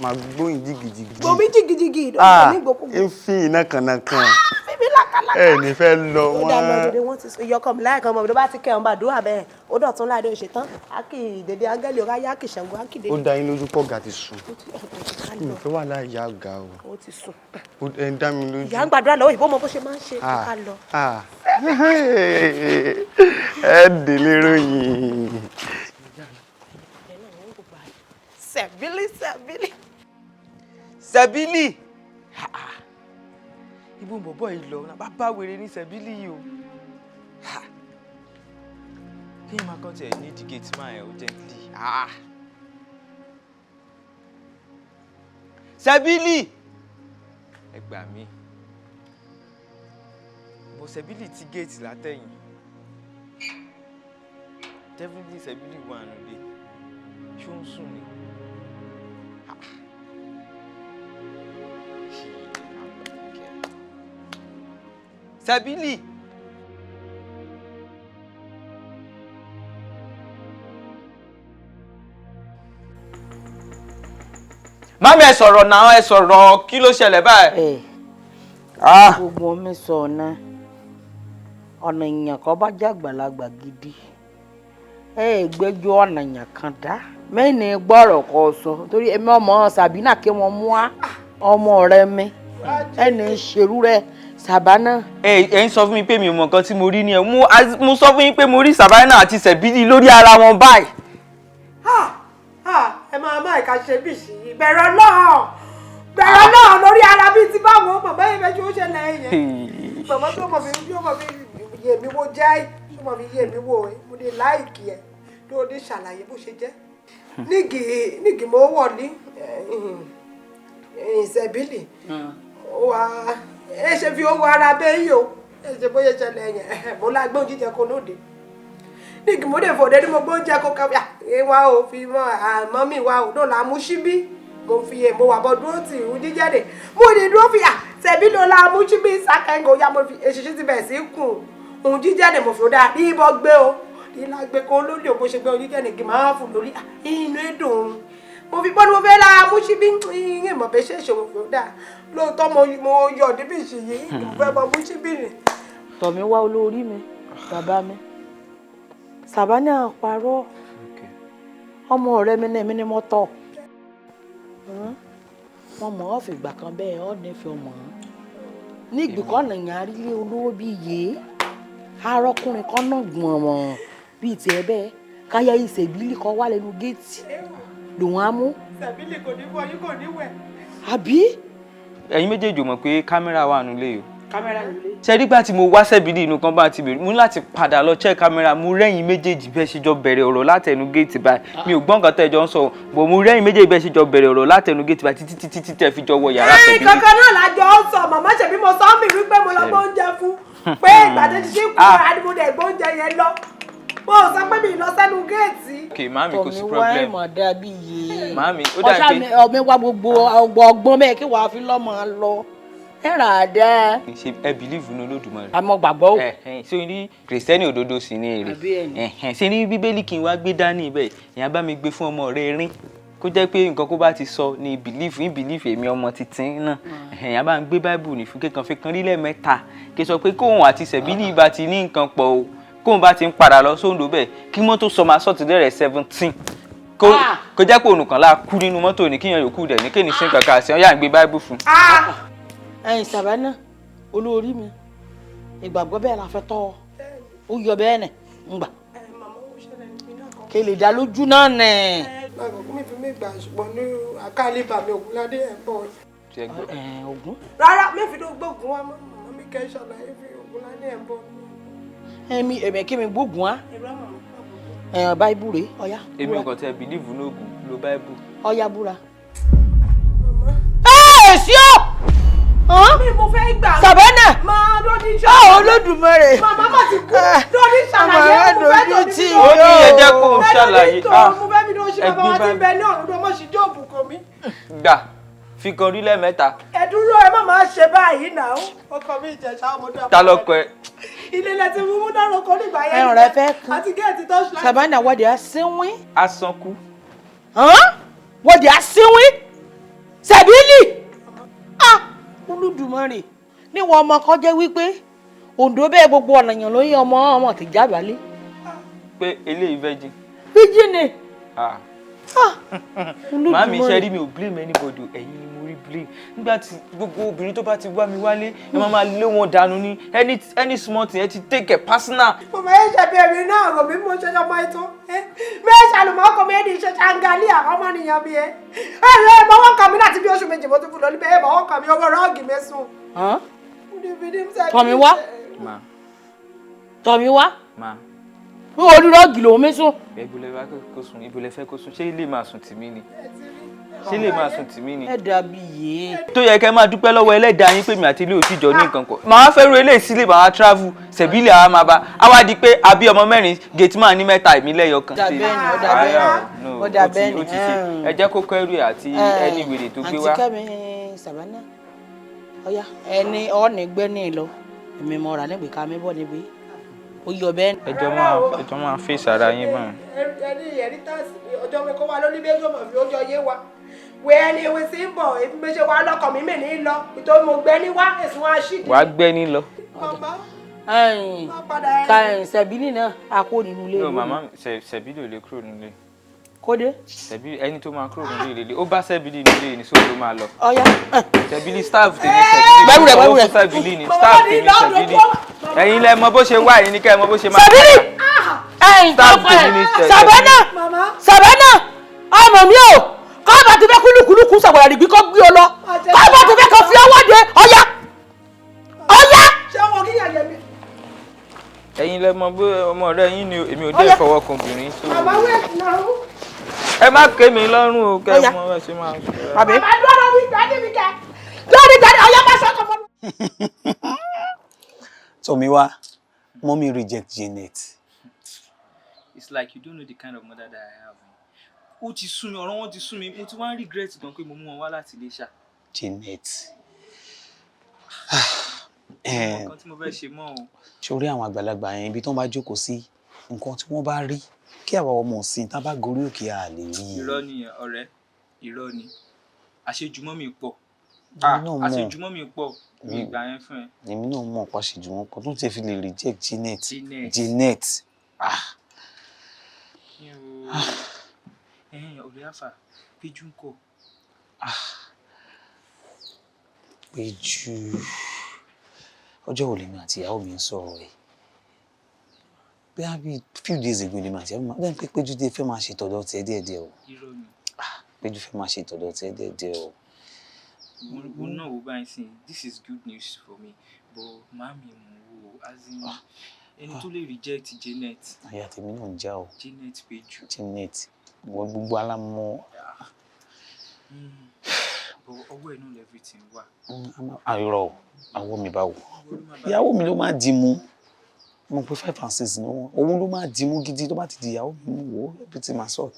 Màá gbóyìn jìgìjìgì. Gbomi jìgìjìgì ìdókòwò ní ìgbòkúgbò. Ń fi iná kànáńkàn. Fífi làkàlàkà. Ẹ ní fẹ́ lọ. Ó dá lọ. Wọ́n. Dédé wọ́n ti sọ ìyọkọ mi láìka ọmọ mi ló bá ti kẹ́ ọ̀n bá dúrà bẹ́ẹ̀, ó dọ̀tún láàdé ó ṣetán á kì í dédé áńgẹ́lì ọ̀rá yá kì í Ṣàngó á kì í dédé. Ó dá yín lójú pọ̀ gà ti sùn? Mi ò fẹ́ wà láì yá ọ̀gá o. Ó ti sùn. Ó ẹ ń dá mi lójú. Ìyá ń gbàdúrà lọ́wọ́ ìbọn mọ bó ṣe máa ń ṣe ká lọ. Ẹ délé ròyìn. Sẹ̀bílì, sẹ̀bílì. Sẹ̀bílì, ibo ń bọ̀bọ̀ yìí lọ? Bá wèrè ní Sẹ̀bílì yìí o. Kí n máa kàn tiẹ̀ ní the gate man ẹ̀ urgently. Sẹ̀bílì, ẹ gbà mí. Bó Sẹ̀bílì ti gate látẹ̀yìn, definitely Sẹ̀bílì wà nílé. Ṣó ń sùn ni? Sẹ̀bílì. Mami, ẹ sọ̀rọ̀ náà, ẹ sọ̀rọ̀, kí ló ṣẹlẹ̀ báyìí? Gbogbo mi sọ ọ̀nà ọ̀nà èèyàn kan bá jẹ́ àgbàlagbà gidi, ẹ gbẹ́jọ́ ọ̀nà èèyàn kan dá mẹ́ni gbọ́rọ̀ kọ sọ torí èmi ọmọ Sàbínà kí wọ́n mú wá ọmọ rẹ mi ẹni ṣerú rẹ Sàbánà. Ẹ ń sọ fún mi pé mi ò mọ nǹkan tí mo rí ni ẹ mo sọ fún yín pé mo rí Sàbánà àti Sẹ̀bílì lórí ara wọn báyìí. Ẹ máa má ìka ṣe bí ṣì í bẹ̀rẹ̀ náà, bẹ̀rẹ̀ náà lórí ara bíi ti báwo màmá yẹn fẹ́ ṣe ó ṣẹlẹ̀ yẹn. Màmá tó mọ̀ fi bí ó mọ̀ fi yé mi wo jẹ́ tó mọ̀ fi yé mi wo ẹ mo lè láìkì ẹ ló ní ṣàlàyé bó ṣe jẹ́. Nígì mo wọ̀ ní Ìṣẹ̀bílì wà ẹ ṣe fi owó ara bẹ́ẹ̀ yìí o, ẹ ṣe bóyá ṣẹlẹ̀ yẹn mo la gbóhùn jíjẹ kó lóde nígì mo dé fòdé ní mo gbóúnjẹ kó kàwé wa ò fi mọ àmọ́ mi wa ò dọ́là mú síbí mo fi èmo wà bọ́ dúró tì í jíjẹ́ dè mo ní dúró fi à tẹ̀bí ló la mú síbí sàkẹ́ńgò ya mo fi èṣìṣì ti bẹ̀ sí kùn òun jíjẹ́ dè mo fi ó dáa ní ibọ̀ gbé o ní lágbé kó lórí òbó ṣe gbé oníjẹ́ nìkì máa fún lórí inú ẹ̀dùn mo fi bọ́ ni mo fẹ́ la mú síbí ìyẹn mọ̀ bẹ́ ṣe ṣe mo fi ó dáa lóòótọ́ mo yọ̀ níbi ìṣìyí mo fẹ́ mọ mú síbí rìn. Tọ̀mí wá olórí mi, bàbá mi, Sàbánà parọ́ ọmọ ọ̀rẹ́ mi náà, èmi ni mo tọ́ wọn mọ̀ ọ́ fìgbà kan bẹ́ẹ̀ ọ́ nífẹ̀ẹ́ ọmọ ní ìgbìkọ́ nàyàn arílé olówó bíi yé arọ́kùnrin kan náà gbọ̀n wọ̀n bíi tiẹ̀ bẹ́ẹ̀ káyà ìṣèbílì kan wà lẹ́nu géètì lòun á mú. Sẹ̀bílì kò ní fọyín, kò ní wẹ̀. Àbí. Ẹ̀yin méjèèjì ò mọ̀ pé kámẹ́rà wà nílé o. Kámẹ́rà nílé. Ṣe nígbà tí mo wá Sẹ̀bílì inú kan bá ti bèrè, mo ní láti padà lọ check kámẹ́rà. Mo rẹ́yìn méjèèjì bẹ́ẹ̀ ṣe jọ bẹ̀rẹ̀ ọ̀rọ̀ látẹnu géètì báyìí. Mi ò gbọ́ nǹkan tẹ́ ẹ jọ ń sọ bọ̀, mo rẹ́yìn méjèèjì bẹ́ẹ̀ ṣe jọ bẹ̀rẹ̀ ọ̀rọ̀ látẹnu géètì báyìí títí títí tẹ́ fi jọ wọ yàrá Sẹ̀bílì. Kankan náà lájọ ń sọ màmá ṣèbí mo sọ mí wípé mo lọ gbóúnjẹ fún pé ìgbà tó ti ṣe kú àdìmọdẹ gbóúnjẹ yẹn lọ, mo sọ pé mi lọ sẹ́nu géètì. Ok màámi, kò sí problem. Tọ̀mí wá ìmọ̀ dàbí yìí. Màámi, ó dà pé. Ọ̀sán mi wá gbogbo ọgbọ́n bẹ́ẹ̀ kí wàá fi lọ́mọ lọ ẹ rà dá. Ṣe ẹ bìlíìfù ní Olódùmarè? Àmọ́ gbàgbọ́ o. Ṣé o ní kìrìsìtẹ́nì òdodo sì ní èrè? Ṣé ní Bíbélì kí n wá gbé dání ibẹ̀ ìyá bá mi gbé fún ọmọ rẹ rín kó jẹ́ pé nǹkan kó bá ti sọ ní bìlíìfù ní bìlíìfù èmi ọmọ títí náà ìyá bá ń gbé báìbù ní fún kékan fi kan rí lẹ́ẹ̀mẹ́ta kí sọ pé kóun àti Sẹ̀bílì bá ti ní nǹkan pọ̀ o, kóun bá ti ń padà lọ sóńdó bẹ́ẹ̀ kí mọ́tò sọ máa sọ̀tì lẹ́rẹ̀ 17 kó jẹ́ pé ònùkan láà kú nínú mọ́tò ní kíyàn yòókù dẹ̀ ní kéènì sí nǹkan kan àti ọ̀yà ń gbé báìbù fún. Ẹ̀yin Sàbánà olórí mi, ìgbàgbọ́ bẹ́ẹ̀ la fẹ́ tọ́ ọ yọ bẹ́ẹ̀ nẹ̀ ń gbà kí lè dá lójú náà nẹ̀. Lágbọ̀n mi fi mí gbà ṣùgbọ́n ní àkálíbà mi Ògúnládé ẹ̀ ń bọ̀. Ògún. Rárá, mi fi gbógun wá mọ́ mi kẹ́ ṣàlàyé fi Ògúnládé ẹ̀ ń bọ̀. Ẹ̀mí ẹ̀mí kí mi gbógun á. Ẹ̀hàn báíbù rèé, ọ̀yá. Èmi ò kàn tẹ bìlíìfù ní Ògún lo báíbù. Ọ̀yá búra. Ẹ sí o! Mi mo fẹ́ gbà. Sàbẹ́nà! Máa lóní ṣàlàyé. Ọ̀ Olódùmarè. Màmá mà ti kú. Lóní ṣàlàyé mo fẹ́ tó ní. Ó ní ẹ jẹ́ kó o ṣàlàyé. Mo fẹ́ mi ló ṣe bàbá wa ti bẹ ní ọ̀run tó mọ̀ sí jóòbù kò mí. Gbà fi kan rí lẹ́ẹ̀mẹ́ta. Ẹ dúró ẹ má máa ṣe báyìí náà. Ọkọ mi Ìjẹ̀ṣà ọmọdé. Ta lọkọ ẹ? Ilé ilẹ̀ ti mú múná roko nígbà yẹn. Ẹrùn rẹ fẹ́ kan. Àti géètì tó ṣe. Sàbẹ́nà wọ́dì á sínwín. Asanku. Wọ́dì á sínwín. Sẹ̀bílì. Olódùmarè níwọ̀n ọmọ kan jẹ́ wípé Oǹdó bẹ́ẹ̀ gbogbo ọ̀nà yàn ló yẹ ọmọ ọmọ ti jábàálẹ̀. Pé eléyìí virgin. Virgin ni. Màámi ṣe rí mi ò blame anybody, ẹ̀yin ni mo rí blame. Nígbà tí gbogbo obìnrin tó bá ti wá mi wálé, ẹ máa máa lé wọn dànù ní any small thing ẹ ti take it personal. Mo máa ń ṣe bí ẹ̀mí náà rò mí mo ṣe ọmọ ètò. Mi ò ṣàlùmọ́ ọkọ mi ẹni ṣe ṣàǹgálí àwọn ọmọnìyàn mi ẹ. Ẹ ẹ mọ̀wọ́ kan mi láti bí oṣù méjì mo ti fún lọ níbẹ̀ ẹ mọ̀wọ́ kan mi owó rọ́ọ̀gì mi sùn. Tọ̀mí wá. Tọ̀mí wá. N ò ní rọ́ọ̀gì lòún mi sùn. Ibo lẹ fẹ́ kó sùn, ṣé ilé máa sùn tì mí ni? Ṣé lè máa sùn tì mí ni? Ẹ dàbí yé. Tó yẹ kẹ́ máa dúpẹ́ lọ́wọ́ ẹlẹ́dàá yín pé mi àti ilé òtíjọ ní nǹkan kan. Màá fẹ́ ru eléyìí sílé màá travel sẹ̀bílẹ̀ àwa máa bá. A wá di pé àbí ọmọ mẹ́rin gate man ní mẹ́ta èmi lẹ́yọ kan. Ó dà bẹ́ẹ̀ ni, ó dà bẹ́ẹ̀ ni. Ó dà bẹ́ẹ̀ ni. Ẹ jẹ́ kó kẹ́rù ẹ̀ àti ẹni wèrè tó gbé wá. Àǹtí Kẹ́mi Sàbánà, ọ̀yá ẹni ọ̀ọ́nì gbẹ́ ní ìlọ, èmi mọ̀ rà nígbè ká mi bọ̀ níbí. Ó yọ bẹ́ẹ̀. Ẹjọ́ máa fèsì ara yín báyìí. Ẹni ẹ̀rí táàsì ọjọ́ mi kó wa lórí bẹ́ẹ̀ yóò mọ̀ fi ó jọ yé wa. Wẹ ẹni ewé sí ń bọ̀ èmi méje wa lọ́kọ̀ mi mì ní lọ nítorí mo gbẹ́ ní wá èsùn wa ṣì dé. Wàá gbẹ́ ní lọ. Ka Sẹ̀bílì náà a kó nínú ilé. No màmá Sẹ̀bílì ò lè kúrò nílé. Kódé. Sẹ̀bílì ẹni tó máa kúrò nílé lélẹ̀ ó bá Sẹ̀bílì nílé ní sóò ló máa lọ. Ọ̀yá. Sẹ̀bílì staff tèmi Sẹ̀bílì. Gbẹ́rù rẹ̀ gbẹ́rù rẹ̀. Sẹ̀bílì ni staff tèmi Sẹ̀bílì. Ẹ̀yin lẹ mọ̀ bó ṣe wá ẹ̀yin ní kẹ́ ẹ mọ̀ bó ṣe máa. Sẹ̀bílì. Ẹ̀yin tó Staff tèmi ni Sẹ̀bílì. Sàbánà Sàbánà ọmọ mi ò kọ́ọ̀bà ti fẹ́ kúlùkúlùkù sàgbàlá dìgbì kọ́ gbé ọ lọ kọ́ọ̀bà ti fẹ́ kọ́ fi ọwọ́ de ọ̀yá ọ̀yá. Ṣé wọn kí yàyẹ mi. Ẹ̀yin lẹ mọ̀ bó ọmọ rẹ yín ni èmi ò dé fọwọ́ kan obìnrin. Màmá wẹ̀ náà. Ẹ má ké mi lọ́rùn o kẹ́ ẹ mọ̀ ẹ ṣe máa. Màmá dúró mi gbàdé mi kẹ́ lórí gbàdé ọ̀yá má sọ́kọ̀ mọ́. Tomiwa, mommy reject Janet. It's like you don't know the kind of mother that I have. Ó ti sú mi, ọ̀rọ̀ wọn ti sú mi, mo ti wá ń regret gan pé mo mú wọn wá láti Iléṣà. Janet. Nǹkan tí mo fẹ́ ṣe mọ́ o. Ṣé o rí àwọn àgbàlagbà yẹn ibi tí wọ́n bá jókòó sí nǹkan tí wọ́n bá rí kí àwa ọmọ ọ̀sìn tá a bá gorí òkè à lè rí. Irọ́ ni ọ̀rẹ́, irọ́ ni. Àṣejùmọ́ mi pọ̀. Àṣejùmọ́ mi pọ̀ mi ìgbà yẹn fún ẹ. Èmi náà mọ̀ pàṣẹjùmọ́ pọ̀ tó tiẹ̀ fi lè reject Janet. Janet. Ọ̀rẹ́ àfà, Péjú ńkọ́? Péjú, ọjọ́ wo lèmi àti ìyàwó mi ń sọ̀rọ̀ ẹ̀? Bí few days ago lèmi àti ìyàwó mi bẹ́ẹ̀ pé Péjú dé fẹ́ máa ṣe tọ̀dọ̀ tiẹ̀ díẹ̀díẹ̀ o. Irọ́ ni. Péjú fẹ́ máa ṣe tọ̀dọ̀ tiẹ̀ díẹ̀díẹ̀ o. Mo náà wo báyìí sìn, this is good news for me, but màámi mo wò as in ẹni tó lè reject Janet. Àyà tèmi náà ń já o. Janet Péjú. Janet wọ́n gbogbo alámọ̀. But ọwọ́ ẹ̀ náà everything wà. Àìrọ̀ àwọ̀ mi bá wò. Ìyàwó mi ló máa dì mú. Mo pe 5 and 6 ni wọ́n. Òun ló máa dì mú gidi tó bá ti di ìyàwó mi mú wò everything máa sort.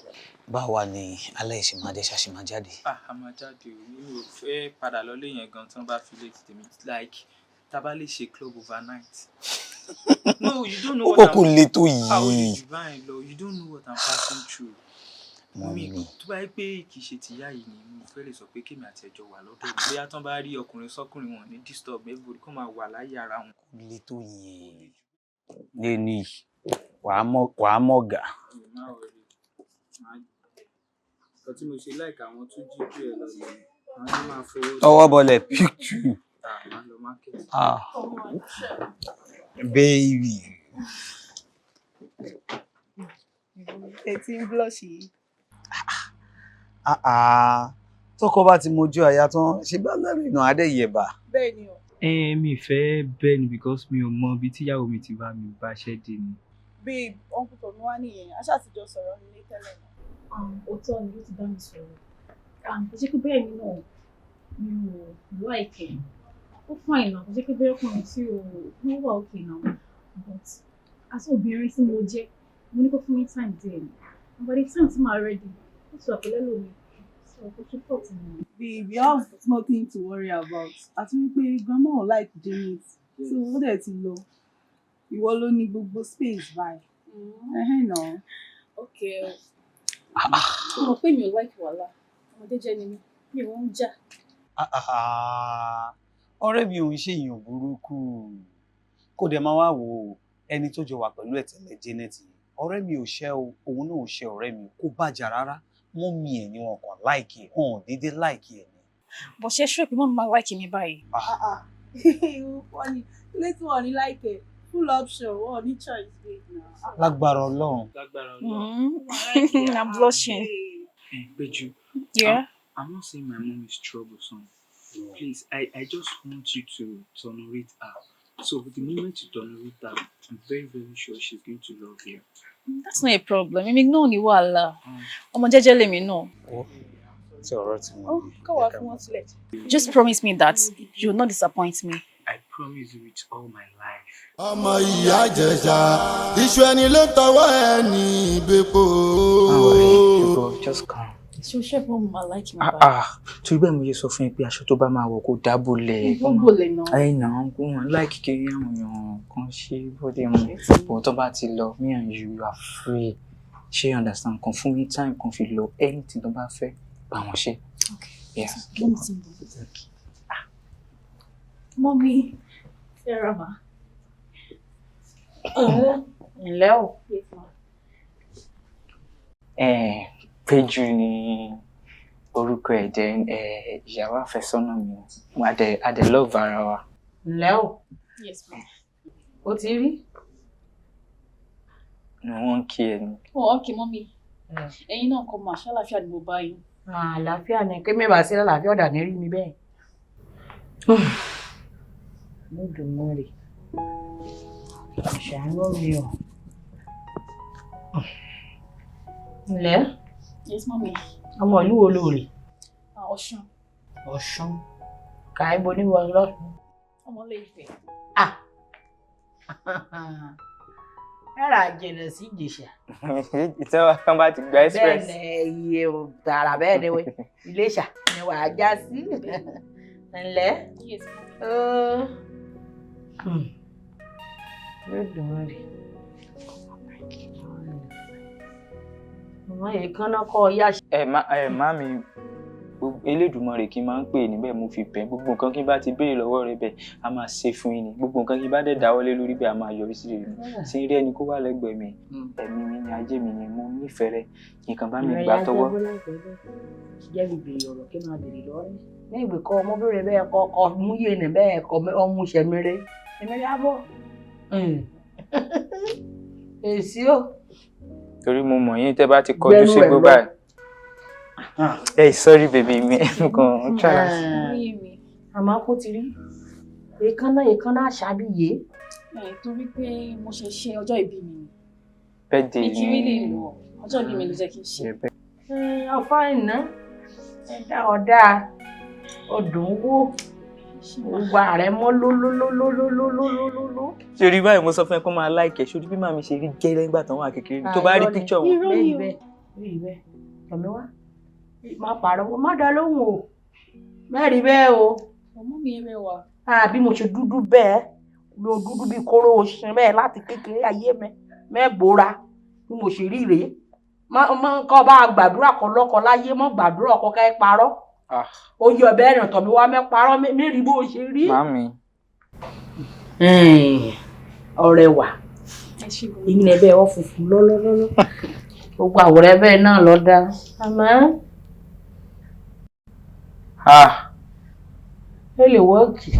Báwa ni alẹ́ ìṣèmáde ṣàṣìmá jáde. A máa jáde o, mi ò fẹ́ padà lọlé yẹn gan tí wọ́n bá fi létí tèmi like tá bá lè ṣe club overnight. No, you don't know what I'm. Ó kò le tó yìí. You don't know what I'm passing through. Mummy. Tó bá yẹ pé kì í ṣe tìyá yìí ni mo fẹ́ lè sọ pé kémi àti ẹjọ́ wà lọ́dọ̀ mi. Bóyá tán bá rí ọkùnrin sọ́kùnrin wọn ní disturb everybody kó máa wà láyé ara wọn. Kò le tó yìí. Lẹ́ni wàá mọ̀ gà. Nǹkan tí mo ṣe láìka àwọn tó jí jù ẹ lọ nìyẹn. Àwọn tó máa fowó. Ọwọ́ bọlẹ̀ picture. Ah. Baby. Ẹ ti ń blush yìí. Ah ah, tọkọ bá ti mojú aya tán, ṣe bá lẹ́rù ìnà adé yẹ̀bà. Bẹ́ẹ̀ni o. Ẹ mi fẹ́ bẹ́ẹ̀ ni because mi ò mọ ibi tíyàwó mi ti bá mi báṣẹ́ dé ni. Babe, uncle Tomiwa nìyẹn, a ṣáà ti jọ sọ̀rọ̀ nílé tẹ́lẹ̀ náà. Òótọ́ ni ó ti bá mi sọ̀rọ̀. Kò ṣe pé bẹ́ẹ̀ mi náà mi ò like ẹ̀. Ó fine náà, kò ṣe pé bẹ́ẹ̀ ọkùnrin tí ò ó wà okay náà. But as obìnrin tí mo jẹ́, mo ní kó fún mi time díẹ̀ ni. And by the time tí màá ready, ó ti wà pẹ̀lú ẹlòmíì. So kò ṣe fault mi. Babe, you have nothing to worry about. Àti wípé grandma ò like Janet, so ó dẹ̀ ti lọ. Ìwọ ló ní gbogbo space báyìí. Ẹhẹ́n náà. Okay. Mo mọ̀ pé mi ò like wàhálà. Ọmọdé jẹ́ ni mí, mi ò ń jà. Ah ah, ọ̀rẹ́ mi ò ń ṣe èèyàn burúkú. Kó dẹ̀ máa wá wò ó, ẹni tó jọ wà pẹ̀lú ẹ̀ tẹ́lẹ̀ Janet yìí. Ọ̀rẹ́ mi ò ṣẹ́ o, òun náà ò ṣe ọ̀rẹ́ mi, kó bàjá rárá. Mummy ẹ̀ ni wọn kàn like ẹ̀, wọn ò déédéé like ẹ̀ ni. But ṣé ṣó pé mummy máa like mi báyìí? Wọ́n ní ilé tí wọ́n ní like ẹ̀, full option, wọ́n ní choice babe now. Lágbára Ọlọ́run. Lágbára. I'm blushing. Eh, Peju. Yeah? I'm not saying my mom is troublesome. Please, I just want you to tolerate her. So the moment you tolerate her, I'm very, very sure she's going to love you. That's not a problem. Èmi náà ní wàhálà. Ọmọ jẹ́jẹ́ lèmi náà. Ó tí ọ̀rọ̀ tí mo Ó kọ́ wa fún wọn sílẹ̀. Just promise me that you will not disappoint me. I promise you with all my life. Ọmọ ìyá Ìjẹ̀ṣà, iṣu ẹni ló ń tọwọ́ ẹni ìbẹ́pọ̀. Just calm. Ṣé o ṣe fún mi máa like mi Ah báyìí? ah, torí bẹ́ẹ̀ mo ṣe sọ fún yín pé aṣọ tó bá máa wọ̀ kó dáàbò lẹ̀. Kó bòlẹ̀ náà. Ẹ nà án kó wọn láìkí kiri àwọn èèyàn kan ṣe bóde mu. But tó bá ti lọ, me and you, you are free. Ṣé you understand? Kàn fún mi time kan fi lọ anything tó bá fẹ́ bá wọn ṣe. Yeah. Mummy ti ń bọ̀. Mummy, Sarah ma. Ǹlẹ́ o. Yes ma. Eh, Péjú ni orúkọ ẹ̀ jẹ́, ìyàwó àfẹ́sọ́nà mi. A dẹ̀ love ara wa. Ǹlẹ́ o. Yes ma. Ó ti rí. Ni wọ́n ń kí ẹ ni. Oh, okay mummy. Ẹ̀yin náà kọ́ mà, ṣàlàáfíà ni mo bá yín. Àlàáfíà ni, kí mẹ́bàá sí lálàáfíà ọ̀dà ní rí mi bẹ́ẹ̀. Olódùmarè, ṣàánú mi o. Ǹlẹ́. Yes mummy. Ọmọ ìlú wo lo rè? Ah, Ọ̀ṣun. Ọ̀ṣun. Kà á ibo ní wọ́n lọ́sùn. Ọmọ ilé Ifẹ̀. Ẹ̀rà jìnnà sí Ìjẹ̀ṣà. Ìtẹ́wà kan bá ti gba express. Bẹ́ẹ̀ ni, iye tààrà bẹ́ẹ̀ ni wẹ́. Iléṣà ni wàá já sí. Ǹlẹ́. Yes mummy. Olódùmarè. Ọmọ èékánná kọ́ ọ yá. Ẹ má ẹ má mi, Elédùmarè kí n máa ń pè níbẹ̀, mo fi bẹ̀ gbogbo nǹkan kí n bá ti béèrè lọ́wọ́ rẹ bẹ́ẹ̀, a máa ṣe fún yín ni. Gbogbo nǹkan kí n bá dẹ̀ dáwọ́lé lórí bẹ́ẹ̀, a máa yọrí sí rere. Tí ń rí ẹni kó wà lẹ́gbẹ̀ẹ́ mi, ẹ̀mí mi ni, ajé mi ni, mo nífẹ̀ẹ́ rẹ, nǹkan bá mi gbà tọwọ́. Jẹ́ mi bèrè ọ̀rọ̀ kí n máa bèrè lọ́wọ́ ní. Ní ìwé kọ́ ọmọbìnrin bẹ́ẹ̀ kọ́ kọ́ múyè ní bẹ́ẹ̀ kọ́ ọmú sẹ̀mìrì. Ẹ̀mìrì abọ́. Èsì o. Torí mo mọ̀ yín tẹ́ bá ti kọjú sí gbó báyìí. Hey, sorry baby mi, mo kàn ń try láti. Àmọ́ kó ti rí èékánná èékánná àṣàbí yé. Ẹ torí pé mo ṣe ṣe ọjọ́ ìbí mi ni. Birthday. Mi kì í rí lè lọ. Ọjọ́ ìbí mi ló jẹ́ kí n ṣe. Ọ̀fọ̀ ìná ẹ̀dá ọ̀dà ọdún wò gbogbo ààrẹ mọ́ lólólólólólólólóló. Ṣorí báyìí, mo sọ fún ẹ kó máa like ẹ. Ṣorí bí màmí ṣe rí gẹ́lẹ́ nígbà tán wà kékeré tó bá rí picture wọn. Bẹ́ẹ̀ bẹ́ẹ̀ rí bẹ́ẹ̀, tọ̀mí wá má pàrọ̀, má dá lóhùn o, má rí bẹ́ẹ̀ o. Ọmọ mi rẹwà. Bí mo ṣe dúdú bẹ́ẹ̀ ló dúdú bí kóró oṣin bẹ́ẹ̀ láti kékeré ayé mi mẹ́gbóra bí mo ṣe rí rèé. Má kọ́ bá gbàdúrà kọ́ lọ́kọ láyé, mọ́ gbàdúrà ọkọ ká ẹ parọ́. Ó yọ bẹ́ẹ̀ rìn, tọ̀mí wá mẹ́ parọ́ mi rí bó ṣe rí. Màmí. Ọ̀rẹ́ wà ìyìn ẹ bẹ́ẹ̀ wọ́n funfun lọ́lọ́lọ́lọ́, gbogbo àwòrán bẹ́ẹ̀ náà lọ dá, àmọ́ ó lè wọ́ọ̀kì.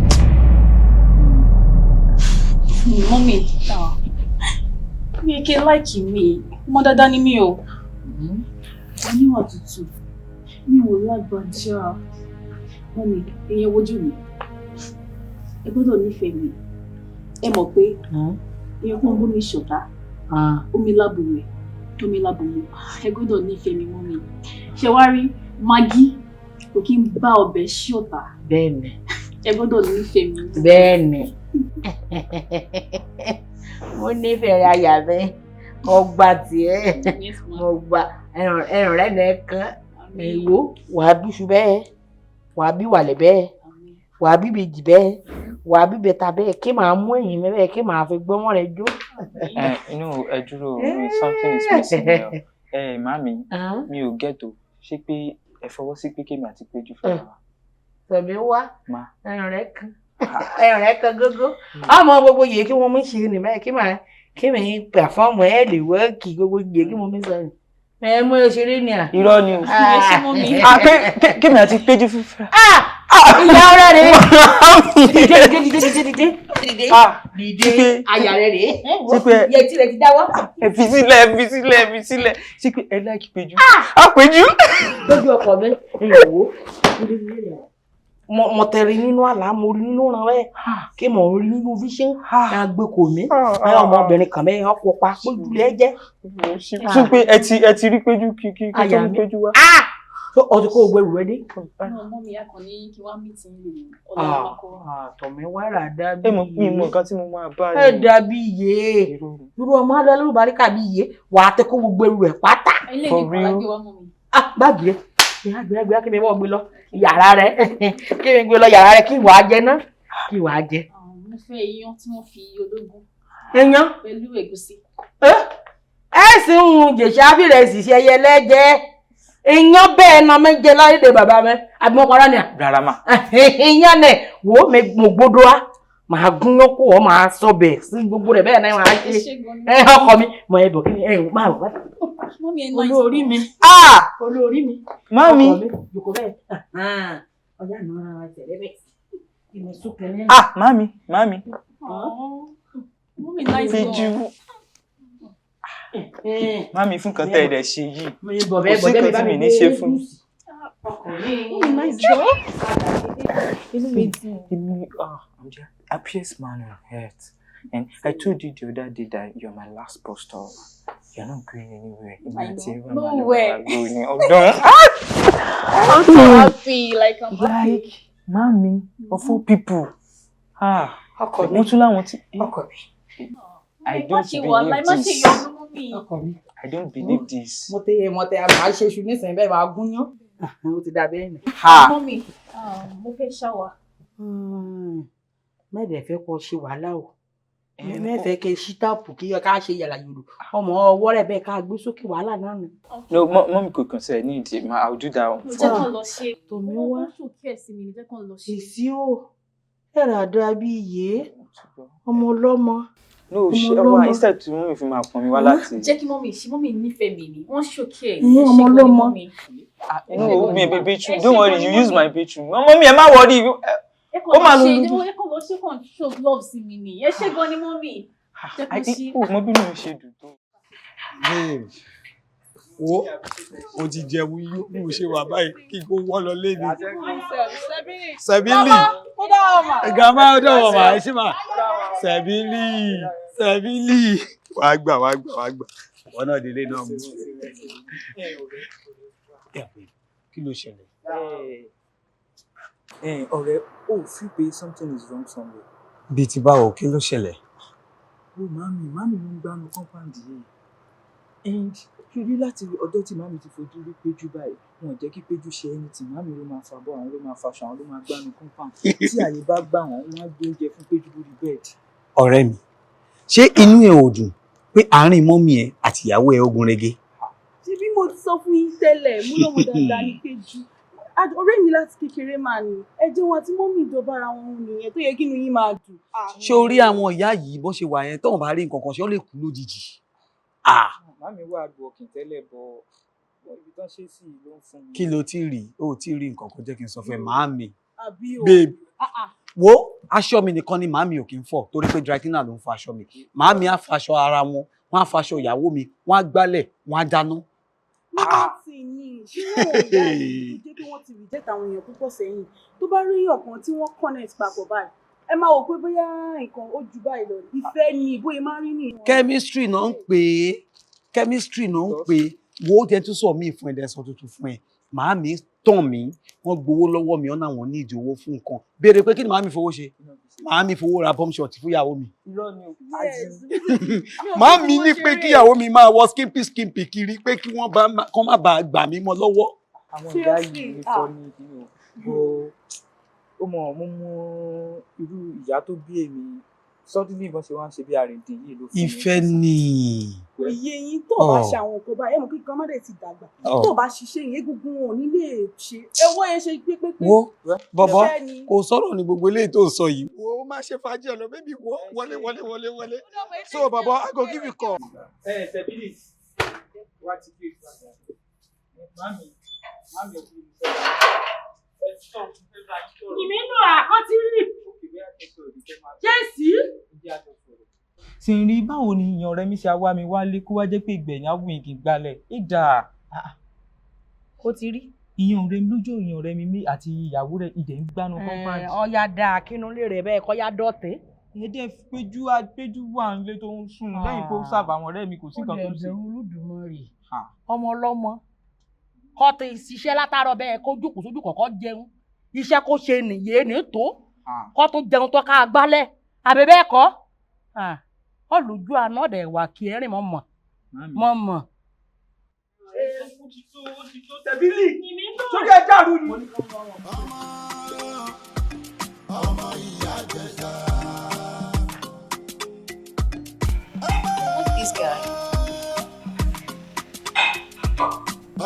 Mummy, mi kì í like mi. Ọmọ dáadáa ni mí o. Oníwà tútù. Mi ò lágbájá. Mummy, ẹ̀yin wojú mi. Ẹ gbọ́dọ̀ nífẹ̀ẹ́ mi. Ẹ mọ̀ pé èèyàn kan bómi ṣọ̀tá. Omi lábùwẹ̀, omi lábùmú. Ẹ gbọ́dọ̀ nífẹ̀ẹ́ mi, mummy. Ṣé wá rí Maggi kò kí ń bá ọbẹ̀ ṣọ̀tá. Bẹ́ẹ̀ni. Ẹ gbọ́dọ̀ nífẹ̀ẹ́ mi. Bẹ́ẹ̀ni. Mo nífẹ̀ẹ́ aya mi. Mo gba tiẹ̀. Mo gba ẹrùn rẹ̀ nìkan. Èwo wàá bíṣu bẹ́ẹ̀, wàá bí wàlẹ̀ bẹ́ẹ̀, wàá bí bèjì bẹ́ẹ̀, wàá bí bẹ̀ta bẹ́ẹ̀, kí màá mú ẹ̀yìn mi bẹ́ẹ̀, kí màá fi gbọ́mọ rẹ̀ jó. Ẹ inú ẹ dúró, something is missing here. Ẹ màmí, mi ò get o. Ṣé pé ẹ fọwọ́ sí pé kémi àti Péjú fẹ́ wa? Tẹ̀mí wá. Ma. Ẹrùn rẹ̀ kan. Ẹrùn rẹ̀ kan gógó. Ọmọ gbogbo yìí kí wọ́n mú ṣe ni báyìí kí màá kí mi pàfọ́ọ̀mù ẹ̀ lè wọ́ọ̀kì gbogbo yìí kí mo mi sọ ni. Ẹ mú òṣèré ni à. Irọ́ ni o. Kémi àti Péjú fífẹ́. Ìyá ọ̀rẹ́ rẹ̀. Dìde dìde dìde dìde dìde. Dìde àyà rẹ̀ rèé. Iye tí rẹ̀ ti dáwọ́. Ẹ fi sílẹ̀, ẹ fi sílẹ̀, ẹ fi sílẹ̀. Ṣé pé ẹ láìkí Péjú? Á Péjú. Lójú ọkọ mi, ìyàwó. Mo tẹ̀rí nínú àlá, mo rí nínú ràn rẹ̀, kí mo rí nínú vision, ẹ gbé kò mí, ẹ ọmọbìnrin kan mẹ́ ọkọ̀ pa péjú lẹ́ jẹ́. Ṣé pé ẹ ti rí Péjú kí kí tó ń Péjú wá? O ti kó o gbẹrù rẹ dé. No, mummy, a kàn ní kí wá meet yín lè ọ̀la máa kọ́. Tọ̀mí wá rà dábì. Ẹ mọ̀ mi mọ nǹkan tí mo máa bá ẹ dàbí iye. Irú ọmọ alẹ́ lórúbaríkà bí iye, wàá tẹ kó gbogbo ẹrù rẹ̀ pátá. Ilé ìgbà la gbé wá, mummy. Báàgì rẹ̀ gbé gbé kí mi bọ́ gbé lọ yàrá rẹ̀, kí mi gbé lọ yàrá rẹ̀, kí wàá jẹ ná, kí wàá jẹ. Mo fẹ́ iyán tí wọ́n fi ológun. Iyán? Pẹ̀lú ẹ̀gúsí. Ẹ sì ń jèṣà fìrẹ̀ sì ṣe ẹyẹ lẹ́jẹ́. Iyán bẹ́ẹ̀ na méje láyédè bàbá mi, àbí mo parọ́ ni à? Rárá mà. Iyán nẹ̀ wò ó mo gbódò á, màá gúnyán kó o máa sọbẹ̀ sí gbogbo rẹ̀ bẹ́ẹ̀ náà màá ṣe. Ẹ ọkọ mi, mọ̀ ẹ bọ̀ kí ni ẹ máa wá. Olórí mi. Olórí mi. Mami. Jòkó bẹ́ẹ̀. Ọjà náà tẹ̀lé bẹ́ẹ̀. Ìmọ̀ sókè ní. Mami, mami. Mummy nice gan. Péjú. Mami fún kan tẹ́ ẹ dẹ̀ ṣe yìí. Kò sí nǹkan tí mi ní ṣe fún. Mummy nice gan. Inú mi dùn. I'm the happiest man on earth. And I told you the other day that you're my last bus stop. You're not going anywhere. I know. Nowhere. I'm so happy. Like, I'm happy. Like, mommy, of all people. Ah, ọkọ mi. Mo tún láwọn tí. Ọkọ mi. I don't believe this. I don't believe this. Mo tẹ àmà ṣe iṣu nísìnyí bẹ́ẹ̀ máa gúnyán. Ó ti dà bẹ́ẹ̀ ni. Mummy, mo fẹ́ ṣáwà. Mẹ́rẹ̀ẹ́ fẹ́ kọ́ ṣe wàhálà o. Mẹ́fẹ̀ẹ́ kẹ́ ṣí táàpù kí ká ṣe yàrá yòrò. Ọmọ ọwọ́ rẹ̀ bẹ́ẹ̀ ká gbé sókè wàhálà náà ni. No, mommy kò kàn sí ẹ ní ìdí, I will do that one. Jẹ́ kàn lọ ṣe. Tòmí wá. Wọ́n ṣòkè ẹ̀ sí mi, jẹ́ kàn lọ ṣe. Èsì o, ẹ̀rọ àdá bí iye, ọmọ ọlọ́mọ. No, ṣe wá instead tí mummy fi máa pọn mi wá láti. Jẹ́ kí mummy ṣe, mummy nífẹ̀ẹ́ mi ni, wọ́n ṣòkè ẹ̀. Ọmọ ọlọ́mọ. No, mi bathroom, don't worry, you use my bathroom. Mummy, ẹ má worry. Ó máa lọ. Ẹ kàn lọ ṣe kàn show love sí mi ni. Ẹ ṣé gan ni mummy. Jẹ́ kó ṣe. Ó mọ bí mi ṣe dùn tó. Babe, wo mo ti jẹun yó bí mo ṣe wà báyìí kí n kó wọ́ lọ lé ni. Sẹ̀bílì. Gàmá ó dọ̀wọ̀ mà ẹ ṣì mà. Sẹ̀bílì. Sẹ̀bílì. Wàá gbà wàá gbà wàá gbà. Wọ́n náà délé náà mú. Kí ló ṣẹlẹ̀? Ọ̀rẹ́, ó fi pé something is wrong somewhere. Bíi ti báwo, kí ló ṣẹlẹ̀? Wo màmí, màmí ló ń gbánu compound yìí. And ṣorí láti ọjọ́ tí màmí ti fojú rí Péjú báyìí, wọn ò jẹ́ kí Péjú ṣe anything. Màmí ló máa fa bọ́, àwọn ló máa faṣọ, àwọn ló máa gbánu compound. Tí àyè bá gbà wọ́n, wọ́n á gbé oúnjẹ fún Péjú lórí bed. Ọ̀rẹ́ mi, ṣé inú ẹ ò dùn pé àárín mummy ẹ àti ìyàwó ẹ ó gún régé? Ṣebí mo ti sọ fún yín tẹ́lẹ̀, mo lọ́mọ dáadáa ní Péjú. Ọ̀rẹ́ mi láti kékeré máa ní. Ẹjọ́ wọn àti mummy ìjọba ara wọn nìyẹn tó yẹ kí inú yín máa dùn. Ṣé o rí àwọn ìyá yìí bó ṣe wà yẹn tóun bá rí nǹkan kan ṣe ó lè kú lójijì? Màmí wà hardworking tẹ́lẹ̀ bọ̀ ibi tán ṣe sí ló ń fún mi. Kí ló ti rí? O ò tí ì rí nǹkan kan, jẹ́ kí n sọ fún ẹ, màámi. Àbí o. Babe, wo aṣọ mi nìkan ni màámi ò kí ń fọ̀ torí pé dry cleaner ló ń fọ aṣọ mi. Màámi á faṣọ ara wọn, wọ́n á faṣọ ìyàwó mi, wọ́n á gbálẹ̀, wọ́n á dáná. Nígbà ní ṣé wọn ò yá yìí tó jẹ́ pé wọ́n ti reject àwọn èèyàn púpọ̀ sẹ́yìn, tó bá rí ọ̀kan tí wọ́n connect papọ̀ báyìí, ẹ máa wò pé bóyá nǹkan ó ju báyìí lọ. Ìfẹ́ ni bóyá máa rí nìyẹn. Chemistry náà ń pè é, chemistry náà ń pè é. Wo, jẹ́ tún sọ mí fún ẹ, dẹ́sán tuntun fún ẹ. Màámi tàn mí, wọ́n gbowó lọ́wọ́ mi, ọ̀nà àwọn ní ìdí owó fún nǹkan. Béèrè pé kí ni màámi fowó ṣe? Màámi fowó ra bomb shot fún ìyàwó mi. Irọ́ ni o. Màámi ní pé kíyàwó mi máa wọ skimpy skimpy kiri, pé kí wọ́n bá kán má bàa gbà mí mọ́ lọ́wọ́. Àwọn ìyá yìí ní fọ́ ní kíni o, bó ó mọ̀, mo mú irú ìyá tó bí èmi, suddenly bọ́n ṣe wá ń ṣe bí arìndìn yìí ló fún mi. Ìfẹ́ ni. Òye yín, tó o bá ṣe àwọn nǹkan báyìí, ẹ mọ̀ kí grandma dẹ̀ ti dàgbà. Tó o bá ṣiṣẹ́ yẹn, egungun wọn ò ní lè ṣe ẹwọ́ yẹn ṣe pépépé. Wo bọ̀bọ̀, Ìfẹ́ ni. kò sọ̀rọ̀ ní gbogbo eléyìí tó ń sọ yìí. Wo, ó má ṣe fàájì ẹ lọ, baby, wo, wọlé wọlé wọlé wọlé. So bọ̀bọ̀, I go give you call. Ẹ Sẹbílì wá ti gbé ìgbà. Mami, mami, ẹ kú mi sọ̀rọ̀. Ẹ sọ fún fẹ́ bá yín sọ̀rọ̀. Ìmínú àkọ́tí rí. Jẹ́sí. Sì ń rí, báwo ni ìyàn ọ̀rẹ́ mi ṣe wá mi wálé, kó wá jẹ́ pé ìgbẹ̀yìn á wù yín kí n gbálẹ̀ ìdá. Ó ti rí. Ìyàn ọ̀rẹ́ mi lójú, ìyàn ọ̀rẹ́ mi àti ìyàwó rẹ̀ ìdẹ̀ ń gbánu compound. Ọya dáa kínú lè rẹ̀ bẹ́ẹ̀ kọ́ yá dọ̀tẹ́. Ẹ̀ẹ́dẹ̀ péjú péjú wà nílé tó ń sùn lẹ́yìn kó sábà àwọn ọ̀rẹ́ mi, kò sí nǹkan tó ń ṣe. Ó dẹ̀ bẹ̀rù Olódùmarè. Ọmọ ọlọ́mọ kọ́ ti ṣiṣẹ́ látàárọ̀ bẹ́ẹ̀, kó jókòó sójú kọ̀ọ̀kan jẹun. Iṣẹ́ kó ṣe nìyé ní tó kọ́ tó jẹun tó ká gbálẹ̀ àbí bẹ́ẹ̀ kọ́ ọlójú àná ọ̀dẹ̀ wà kí ẹ̀rìn mọ̀ mọ̀ mọ̀ mọ̀. Sẹ̀bílì, sókè dàrú ni. Ọmọ ìyá jẹjà. This guy.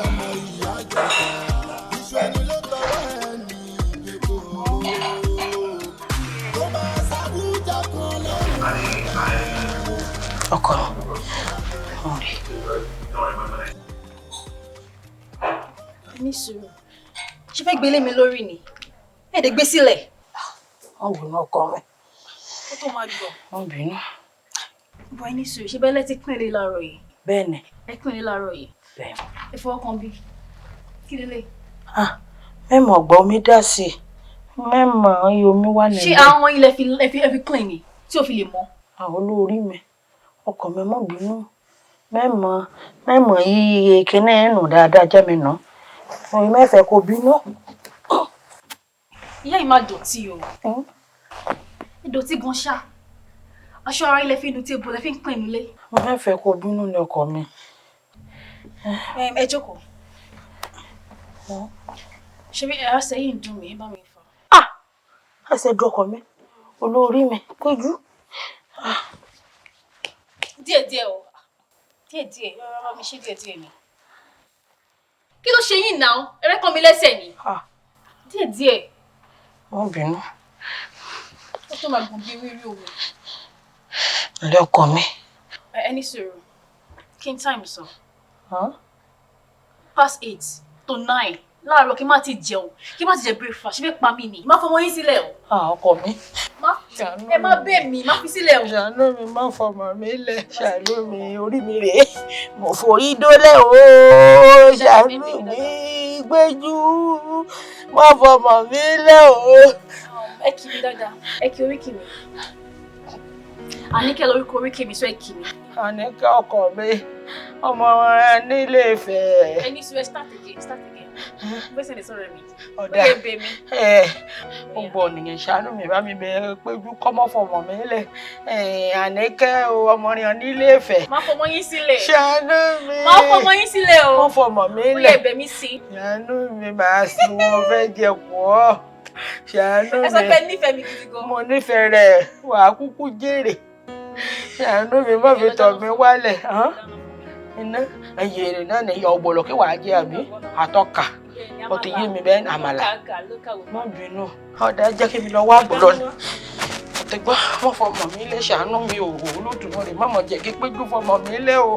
Ọmọ ìyá jẹjà. Iṣu ẹni ló tọwọ́ ẹni gbogbo. Tó máa sábújà kan lọ́rùn. Ọkọ mi, Ní sùúrù. Ṣé fẹ́ gbélé mi lórí ni? Ẹ dẹ̀ gbé sílẹ̀. Wọ́n wò ní ọkọ mi. Ó tó máa gbọ̀. Wọ́n bínú. Bọ̀, ẹ ní sùúrù, ṣé bẹ́ẹ̀ lẹ́tí pín ilé láàárọ̀ yìí? Bẹ́ẹ̀ ni. Ẹ pín ilé láàárọ̀ yìí. Bẹ́ẹ̀. Ẹ fọwọ́ kan bí. Kí lélẹ̀? Mẹ́mọ̀ gbọ́, omi dà sí i, mẹ́mọ̀ iye omi wà Ṣé nílẹ̀. àwọn ilẹ̀ fi ẹ fi clean ni tí ò fi lè mọ́? Àwọn olórí mi, ọkọ mi, mọ̀ bínú, mẹ́mọ̀ mẹ́mọ̀ iye kíní ẹ̀nù dáadáa jẹ́ mi nù oyin mẹ́fẹ̀ẹ́ kò bínú. Ìyá yìí máa dọ̀tí o. Ẹ dọ̀tí gan ṣá. Aṣọ ara ilẹ̀ fi nu table ẹ fi ń clean nílé. Mo mẹ́fẹ̀ẹ́ kò bínú ni, ọkọ mi. Ẹ jókòó. Ṣé bí ẹsẹ̀ yìí ń dùn mí, ẹ bá mi fà. Ẹsẹ̀ dùn ọkọ mi, olórí mi, péjú. Díẹ̀díẹ̀ o. Díẹ̀díẹ̀, rárá, bá mi ṣe díẹ̀díẹ̀ ni. Kí ló ṣe yín náà? Ẹ rẹ́ kọ́ mi lẹ́sẹ̀ ni. Díẹ̀díẹ̀. Wọ́n bínú. Ó tó máa gbọ̀n bí rírí omi. Ilé ọkọ mi. Ẹ ní sùúrù. Kí n time sọ? 8:past to 9 láàárọ̀, kí n má ti jẹun, kí n má ti jẹ breakfast, ṣé fẹ́ pa mí ni? Má fọmọ yín sílẹ̀ o. Ọkọ mi. Má ẹ má bẹ̀ mí, má fi sílẹ̀ o. Ṣàánú mi, má fọmọ mi lẹ̀, ṣàánú mi, orí mi rèé, mo forí dólẹ̀ o, ṣàánú mi, gbẹ́jú, má fọmọ mi lẹ̀ o. Ẹ kì mí dáadáa, ẹ kí oríkì mi. Àníkẹ́ lórúkọ oríkì mi, sọ ẹ kì mí. Àníkẹ́, ọkọ mi, ọmọ nílé Ifẹ̀. Ẹ ní sùúrù, ẹ start again, start again. Gbèsè ní sọ̀rọ̀ mi. Ọ̀dà. Ó yẹ bẹ̀ mí. Ẹ gbogbo ọ̀nìyàn, ṣàánú mi, bá mi bẹ péjú kọ́mọ́ fọmọ mi lẹ̀. Àníkẹ́ o, ọmọ rẹ̀ nílé Ifẹ̀. Má fọmọ yín sílẹ̀. Ṣàánú mi. Má fọmọ yín sílẹ̀ o. Má fọmọ mi Ó lẹ̀. yẹ bẹ̀ mí sí. Ṣàánú mi, màá sí wọn fẹ́ jẹ pọ̀. Ṣàánú mi. Ẹ sọ pé ẹ nífẹ̀ẹ́ mi gidi gan. Mo nífẹ̀ẹ́ rẹ̀, wàá kúkú jèrè. Ṣàánú mi, má fi tọ̀ mí wálẹ̀. Iná ẹyẹ rẹ̀ náà ní ìyá ọ̀gbọ̀lọ̀ kí wàá jẹ àbí àtọ́ka. Ó ti yé mi bẹ́ẹ̀, àmàlà. Má bínú. Ọ̀dà, jẹ́ kí mi lọ wá àgbọ̀lọ̀ ni. Ọ̀tẹ̀gbọ́n, wọ́n fọmọ mi lẹ̀, ṣàánú mi o, Olódùmarè, má mọ̀ jẹ́ kí péjú fọmọ mi lẹ̀ o.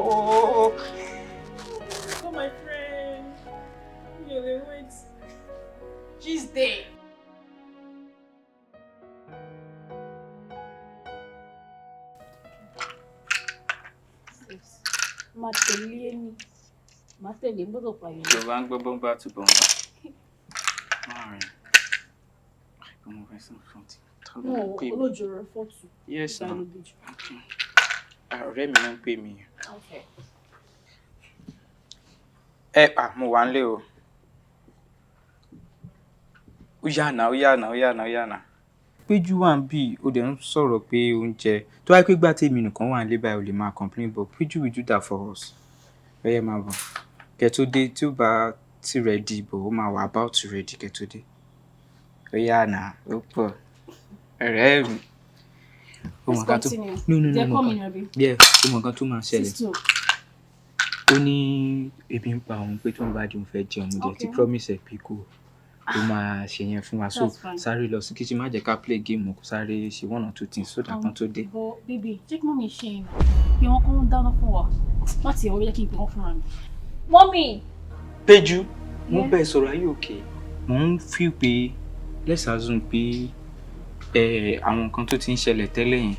Oh my friend. You dey wait. Tuesday. Máa tẹ̀lé ní Màá tẹ̀lé, mo gbọ́dọ̀ pààyàn. Tó bá ń gbọ́ bumper to bumper. Alright. Mo fẹ́ sọ fún ti. No, olójoro fọ́tù. Yes, ma. Okay. Ọ̀rẹ́ mi ló ń pè mí. Okay. Ẹ à, mo wà nílé o. Ó yá nà, ó yá nà, ó yá nà, ó yá nà. Péjú wà ń bì, ó dẹ̀ ń sọ̀rọ̀ pé oúnjẹ. Tó wáyé pé gbà tèmi nìkan wà nílé báyìí, o lè máa complain, but Péjú will do that for us. Bẹ́ẹ̀ máa bọ̀. Kẹ́ tó dé, tí ó bá ti ready, but ó máa wà about to ready kẹ́ tó dé. Ó yá nà, ó pọ̀. Ọ̀rẹ́ mi. Ó mọ̀ Let's nǹkan tó. continue. No, They're no. coming, abi? Yeah, ó mọ̀ nǹkan tó máa ṣẹlẹ̀. 6-2. Ó ní ebi ń pa òun pé tóun bá jẹun fẹ́ jẹun, mo dẹ̀ ti Okay. promise ẹ̀ pé kò ó máa ṣe yẹn fún wa, so That's fine. sáré lọ sí kitchen, má jẹ́ ká play game, kó sáré ṣe one or two things so that kan tó dé. But baby, jẹ́ kí mummy ṣe é pé wọ́n kọ́ ń dáná fún wa. Má ti ẹ̀wọ́ jẹ́ kí n pè wọ́n fúnra mi. Mummy! Péjú, mo Yeah. bẹ̀ sọ̀rọ̀ ayé òkè. Mo ń feel pé let's assume pé àwọn nǹkan tó ti ń ṣẹlẹ̀ tẹ́lẹ̀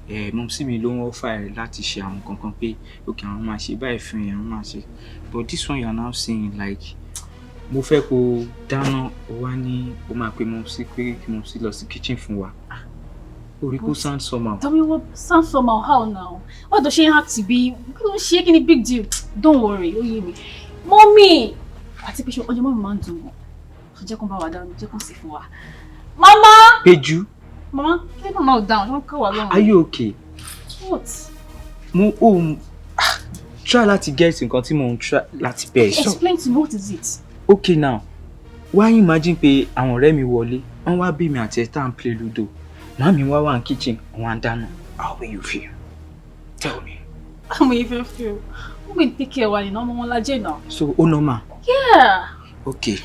yẹn, mumsy mi ló ń offer ẹ láti ṣe àwọn nǹkan kan pé okay, àwọn máa ṣe báyìí fún ẹ, àwọn máa ṣe, but this one you are now saying like mo fẹ́ kó dáná, ó wá ní ó máa pe mumsy pé kí mumsy lọ sí kitchen fún wa. Orí kó sound somehow. Tell me what sound somehow how now? Why does she have to be? Kí ló ń ṣe, kí ni big deal? Don't worry, ó yé mi. Mummy! Àti pé ṣe ọjọ́ mummy máa ń dùn wọ́n. So jẹ́ kó bá wa dáná, jẹ́ kó sì fún wa. Mama! Péjú. Mama, kí ló máa dáhùn? Ṣé wọ́n kọ́ wa lọ́rùn? Are you okay? What? Mo ò try láti get nǹkan tí mo ń try láti bẹ̀ ẹ́ sọ. Explain to me, what is it? Okay now, wá imagine pé àwọn ọ̀rẹ́ mi wọlé, wọ́n wá bí mi àti ẹ̀ tá à ń play ludo. Màmí wá wà ní kitchen, wọ́n á dáná. How will you feel? Tell me. How will you feel? Wọ́n mi take care wa nínú ọmọ wọn lajẹ́ náà. So, ó normal? Yeah. Okay,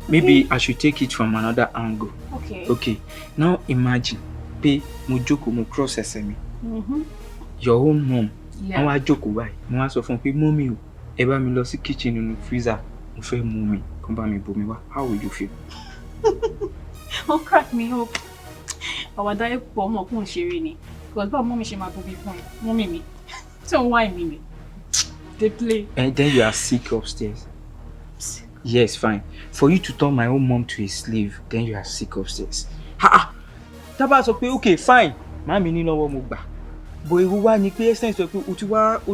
maybe I should take it from another angle. Okay. Okay, now imagine pé mo jókòó, mo cross ẹsẹ̀ mi. Your own mom, Yeah. wọ́n wá jókòó báyìí, mo wá sọ fún un pé mummy o, ẹ bá mi lọ sí kitchen nínú freezer, mo fẹ́ mu omi, kó bá mi bomi wá. How will you feel? Ó crack me up. Àwàdà ẹ̀ pọ̀, ọmọ kò ń ṣeré ni. Because báwo mummy ṣe máa bomi fún ẹ? Mummy mi. Tí òun wá èmi mi. They play. And then you are sick upstairs. Yes, fine. For you to turn my own mom to a slave, then you are sick upstairs. Ha ha! Tá bá sọ pé okay, fine, màmí ní lọ́wọ́ mo gbà. But èrò wa ni pé essence sọ pé o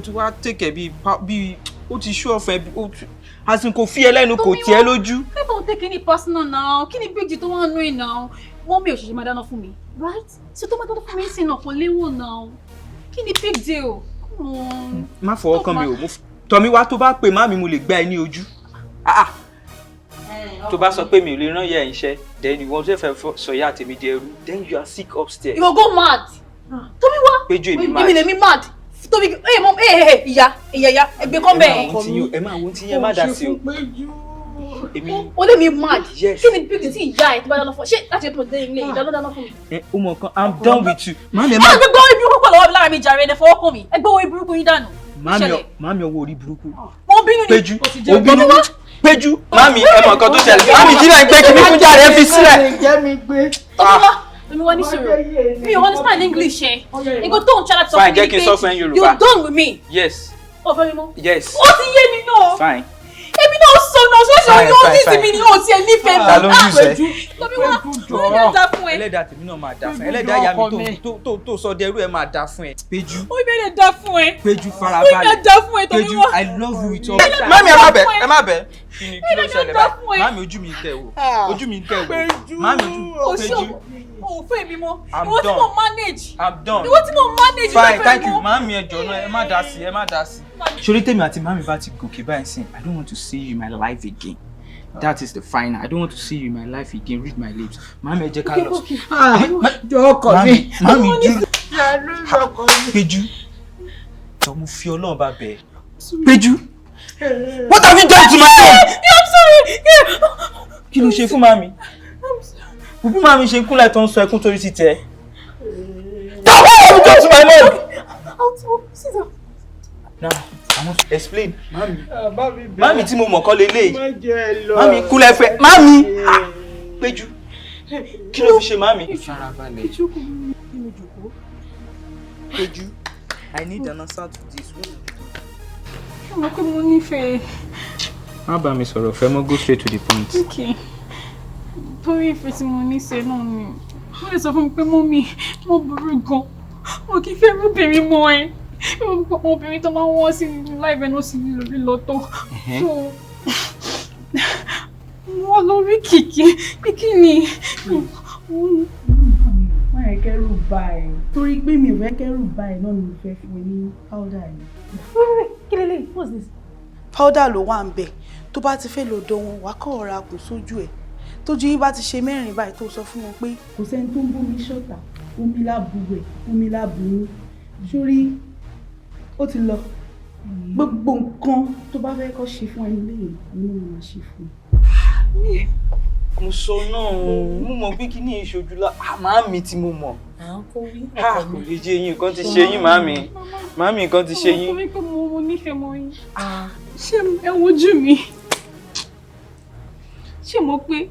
ti wá take ẹ̀ bí o ti show off ẹ bí o ti as in kò fi ẹ lẹ́nu, kò tiẹ̀ lójú. People take any personal now. Kí ni big deal tó wà nù ẹ̀ now? Mummy ò ṣẹ̀ṣẹ̀ máa dáná fún mi. Right? So tó máa dáná fún mi sí náà kò léwò now. Kí ni big deal? Come on. Má fọwọ́ kàn mí o. Tọ́míwá, tó bá pè màmí, mo lè gbá ẹ ní ojú. Ah ah! Tó bá sọ pé mi ò lè rán ìyá ẹ̀ iṣẹ́, then ìwọ tó fẹ́ sọ ìyá tèmi di ẹrú, then you are sick upstairs. You go go mad. Tómi wá. Péjú, èmi mad. Èmi lèmi mad. Tómi, ẹ mọ ẹ ẹ ìyá ìyá ìyá ẹgbẹ́ kan bẹ́ẹ̀. Ẹ máa wo tí yẹn má dá sí o. Èmi. Ó lé mi mad. Yes. Kí ni big deal tí ìyá ẹ̀ tó bá dáná fún ọ? Ṣé láti ètò ìdílé ilé ìdáná dáná fún mi? Ẹ ó mọ nǹkan, I'm done with you. Màmí ẹ Ẹ má. má gbé orí burúkú pọ̀ lọ́wọ́ mi lára mi jàre, ẹ fọwọ́ kàn mí. Ẹ gbé orí burúkú yín dànù. Màmí, màmí, ọwọ́ orí burúkú. Mo bínú ni. Péjú, ó bínú. Péjú, màmí, ẹ mọ nǹkan tó ṣẹlẹ̀. Màmí, kí náà ń gbé kíní fún jàre, ẹ fi sílẹ̀. Tómi wá ní sùúrù. Mi ò understand English ẹ. Nǹkan tó ń ṣáláà sọ Fine, fún mi jẹ́ kí n sọ fún ẹ ní you Yorùbá. done with me. Yes. Ó fẹ́ mi mọ́. Yes. Ó ti yé mi náà. Fine. Èmi náà sọ náà ṣọ́ọ̀ṣì Fine, oyún fine, ọ́fíìsì fine. mi ni ó tiẹ̀ nífẹ̀ẹ́ mi. Ta ló ń use ẹ? Tómi wá, ó ní dá fún ẹ. Ẹlẹ́dàá tèmi náà máa dá fún ẹ. Ẹlẹ́dàá ìyá mi tó sọ dẹrú ẹ máa dá fún ẹ. Péjú. Ó ní bẹ́ẹ̀ dá fún ẹ. Péjú, Ó ní farabalẹ̀. bẹ́ẹ̀ dá fún ẹ, Tómi Péjú, wá. I love you with all. Ẹlẹ́dàá Mami, ẹ má bẹ̀, dá fún ẹ. ẹ má bẹ̀. Kí ni kí ló ṣẹlẹ̀ dá fún báyìí? ẹ. Mami, ojú mi kẹ̀ wò. Ojú mi kẹ̀ wò. Mami, ojú. O ṣé Péjú. o fẹ́ mi mọ́. I'm Ìwọ tí done. mo manage. I'm done. Ìwọ tí mo manage. Fine, ló fẹ́ thank you. mọ́. Mami, ẹ jọ̀ọ́ náà, ẹ má dá sí, ẹ má dá sí. Ṣorí tèmi àti mami bá ti gòkè báyìí sìn, I don't want to see you in my life again. That is the final. I don't want to see you in my life again. Read my lips. Mami, ẹ jẹ́ ká lọ. Jọ ọkọ mi. Mami, dúró. Péjú. Jọ, mo fi Ọlọ́run bá bẹ̀ ẹ́. Péjú. What have you done to my mom? I'm sorry. Kí ló ṣe fún mami? Òbí mami ṣe ń kúnlẹ̀ tó ń sọ ẹkún torí ti tẹ̀. What have you done to my mom? I'll talk. Sit down. Now, I want to explain. Mami. Mami tí mo mọ̀ kọ́ leléyìí. Má jẹ́ lọ. Mami kúnlẹ̀ fẹ́. Mami! Ah! Péjú. Kí ló fi ṣe mami? Farabalẹ̀. Péjú, I need an answer to this. Ṣé o mọ̀ pé mo nífẹ̀ẹ́? Má bá mi sọ̀rọ̀ fẹ́ mọ́, go straight to the point. Okay. Torí ìfẹ́ tí mo ní ṣe náà ni. Wọ́n lè sọ fún mi pé mummy, mo burú gan. Mo kì í fẹ́ obìnrin mọ́ ẹ. Àwọn obìnrin tó máa ń wọ́n sí láìpẹ́ náà sì lórí lọ́tọ̀. So, wọ́n lọ rí kìkì. Kìkì ni. Má yẹ kẹ́rù bá ẹ. Torí pé mi ò fẹ́ kẹ́rù bá ẹ náà ni mo fẹ́ fún ẹ ní powder yìí. Kí lélẹ̀? What's this? Powder ló wà ń bẹ̀. Tó bá ti fẹ́ lọ dán wọn, wàá kọ̀ ọ̀ra kò sójú ẹ̀. Tójú yín bá ti ṣe mẹ́rin báyìí, tó sọ fún wọn pé kò sẹ́ni tó ń bómi ṣọ̀tá, omi lábuwẹ̀, omi lábuwẹ̀. Sórí ó ti lọ. Gbogbo nǹkan tó bá fẹ́ kọ́ ṣe fún ẹni lẹ́yìn ni mo máa ṣe fún ẹ. Mo sọ náà, mo mọ̀ pé kíní ìṣojú la màámi tí mo mọ̀. Kò lè jẹ́ yín, nǹkan ti ṣe yín màámi. Màámi, nǹkan ti ṣe yín. Mo pé mo nífẹ̀ẹ́ mọ́ yín. Ṣé ẹ wojú mi? Ṣé mo pé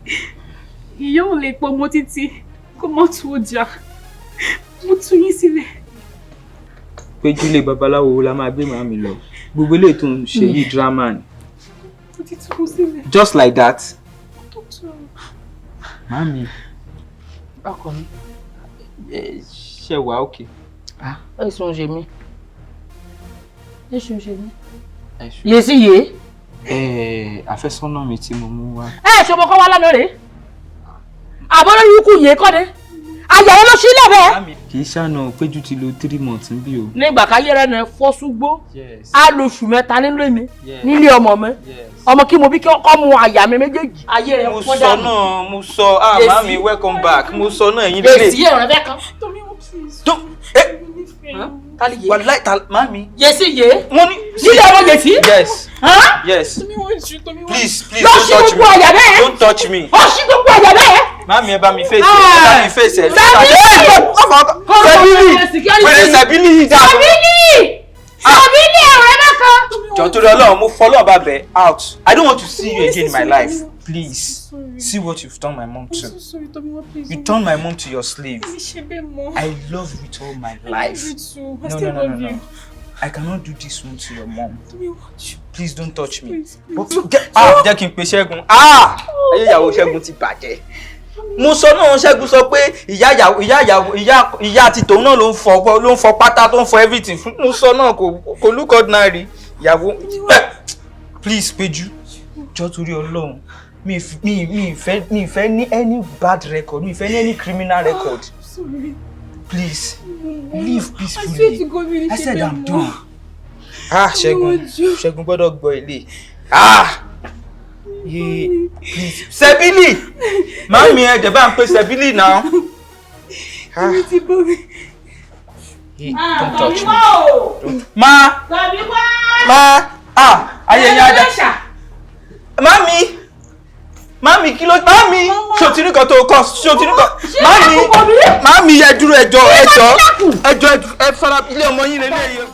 ìyá ò lè pọ̀ mọ́ títí kó má tú ọjà? Mo tú yín sílẹ̀. Péjú ilé babaláwo la máa gbé màámi lọ. Gbogbo eléyìí tó ń ṣe yìí drama ni. Mo ti tú sílẹ̀. Just like that. Màámi. Ọkọ mi. Ṣé wà okay? Èsùn ṣe mí. Èsùn ṣe mí. Yé sí yé. Àfẹ́sọ́nà mi tí mo mú wá. Ẹ ṣe ọmọ kan wá lánàá rèé. Àbọ̀ lórí ikú yé kọ́ ni. Àyàwó ló sílẹ̀ bẹ́ẹ̀. Kì í ṣàna, Péjú ti lo 3 months níbí o. Nígbà káyé rẹ̀ náà fọ́ súgbó. A lo oṣù 3 nílé mi. Nílé ọmọ mi. Ọmọ kí mo bí kọ́ mu àyà mi méjèèjì. Ayé rẹ̀ fọ́ dànù. Mo sọ náà, mo sọ, ah màámi welcome back. Mo sọ náà ẹ̀yin lélẹ̀. Èsì ẹ̀rọ fẹ́ kan. Wàláì ta màámi. Yèsí yé. Mo ní. Nílé ọmọ yèsí. Yes. Yes. Please, please, Lọ don't sí touch me. gbogbo àyà bẹ́ẹ̀. Don't touch me. Ó ṣí gbogbo àyà bẹ́ẹ̀. Màámi, ẹ bá mi fèsì ẹ, ẹ bá mi fèsì ẹ. Sẹ́bílì. Wèrè Sẹ́bílì yìí dà. Sẹ́bílì. Sẹ́bílì ẹ̀rọ ẹ̀ náà kan. Jọ̀ọ́ torí Ọlọ́run, mo fọlọ́ bá bẹ̀ out. I don't want to see you again in my life. Please, see what you've done my mom to. Sorry, Tomiwa, please. You turned my mom to your slave. Mi ṣe bẹ́ẹ̀ mọ́. I love you with all my life. I love you too. I No, still no, no, love no, you. no. I cannot do this one to your mom. Tomiwa, Please don't touch me. Please, please. Ah, jẹ́ kí n pe Ṣẹ́gun. Ah! Ayé ìyàwó Ṣẹ́gun ti bàjẹ́. Mo sọ náà, Ṣẹ́gun sọ pé ìyá ìyàwó ìyá ìyàwó ìyá ìyá ti tòun náà ló ń fọ, ló ń fọ pátá, tó ń fọ everything fún. Mo sọ náà, kò look ordinary. Ìyàwó, please Péjú, jọ̀ọ́ torí Ọlọ́run, mi fẹ́ ní any bad record, mi fẹ́ ní any criminal record. Sorry. Please, live I swear peacefully. to God, mi I ṣe said bẹ́ẹ̀ I'm mọ́. done. Ah, Ṣẹ́gun, Ṣẹ́gun gbọ́dọ̀ gbọ́ ilé. Ah! Yeah, please. Sẹ́bílì! Màámi, ẹ jẹ́ bá ń pe Sẹ́bílì náà. Ah, Mi ti bọ́ mi. hey, don't touch me. Don't. Ma! Tàbí wá. Ma! Ah! Ayé yẹn ajá. Màámi! Màámi, kí ló? Màámi! Ṣé o ti rí nǹkan tó kọ́? Ṣé o ti rí nǹkan? Màámi! Màámi, ẹ dúró, ẹ jọ̀ọ́, ẹ jọ̀ọ́. Ẹ jọ̀ọ́, ẹ fara ilé ọmọ yín lélẹ́yìí.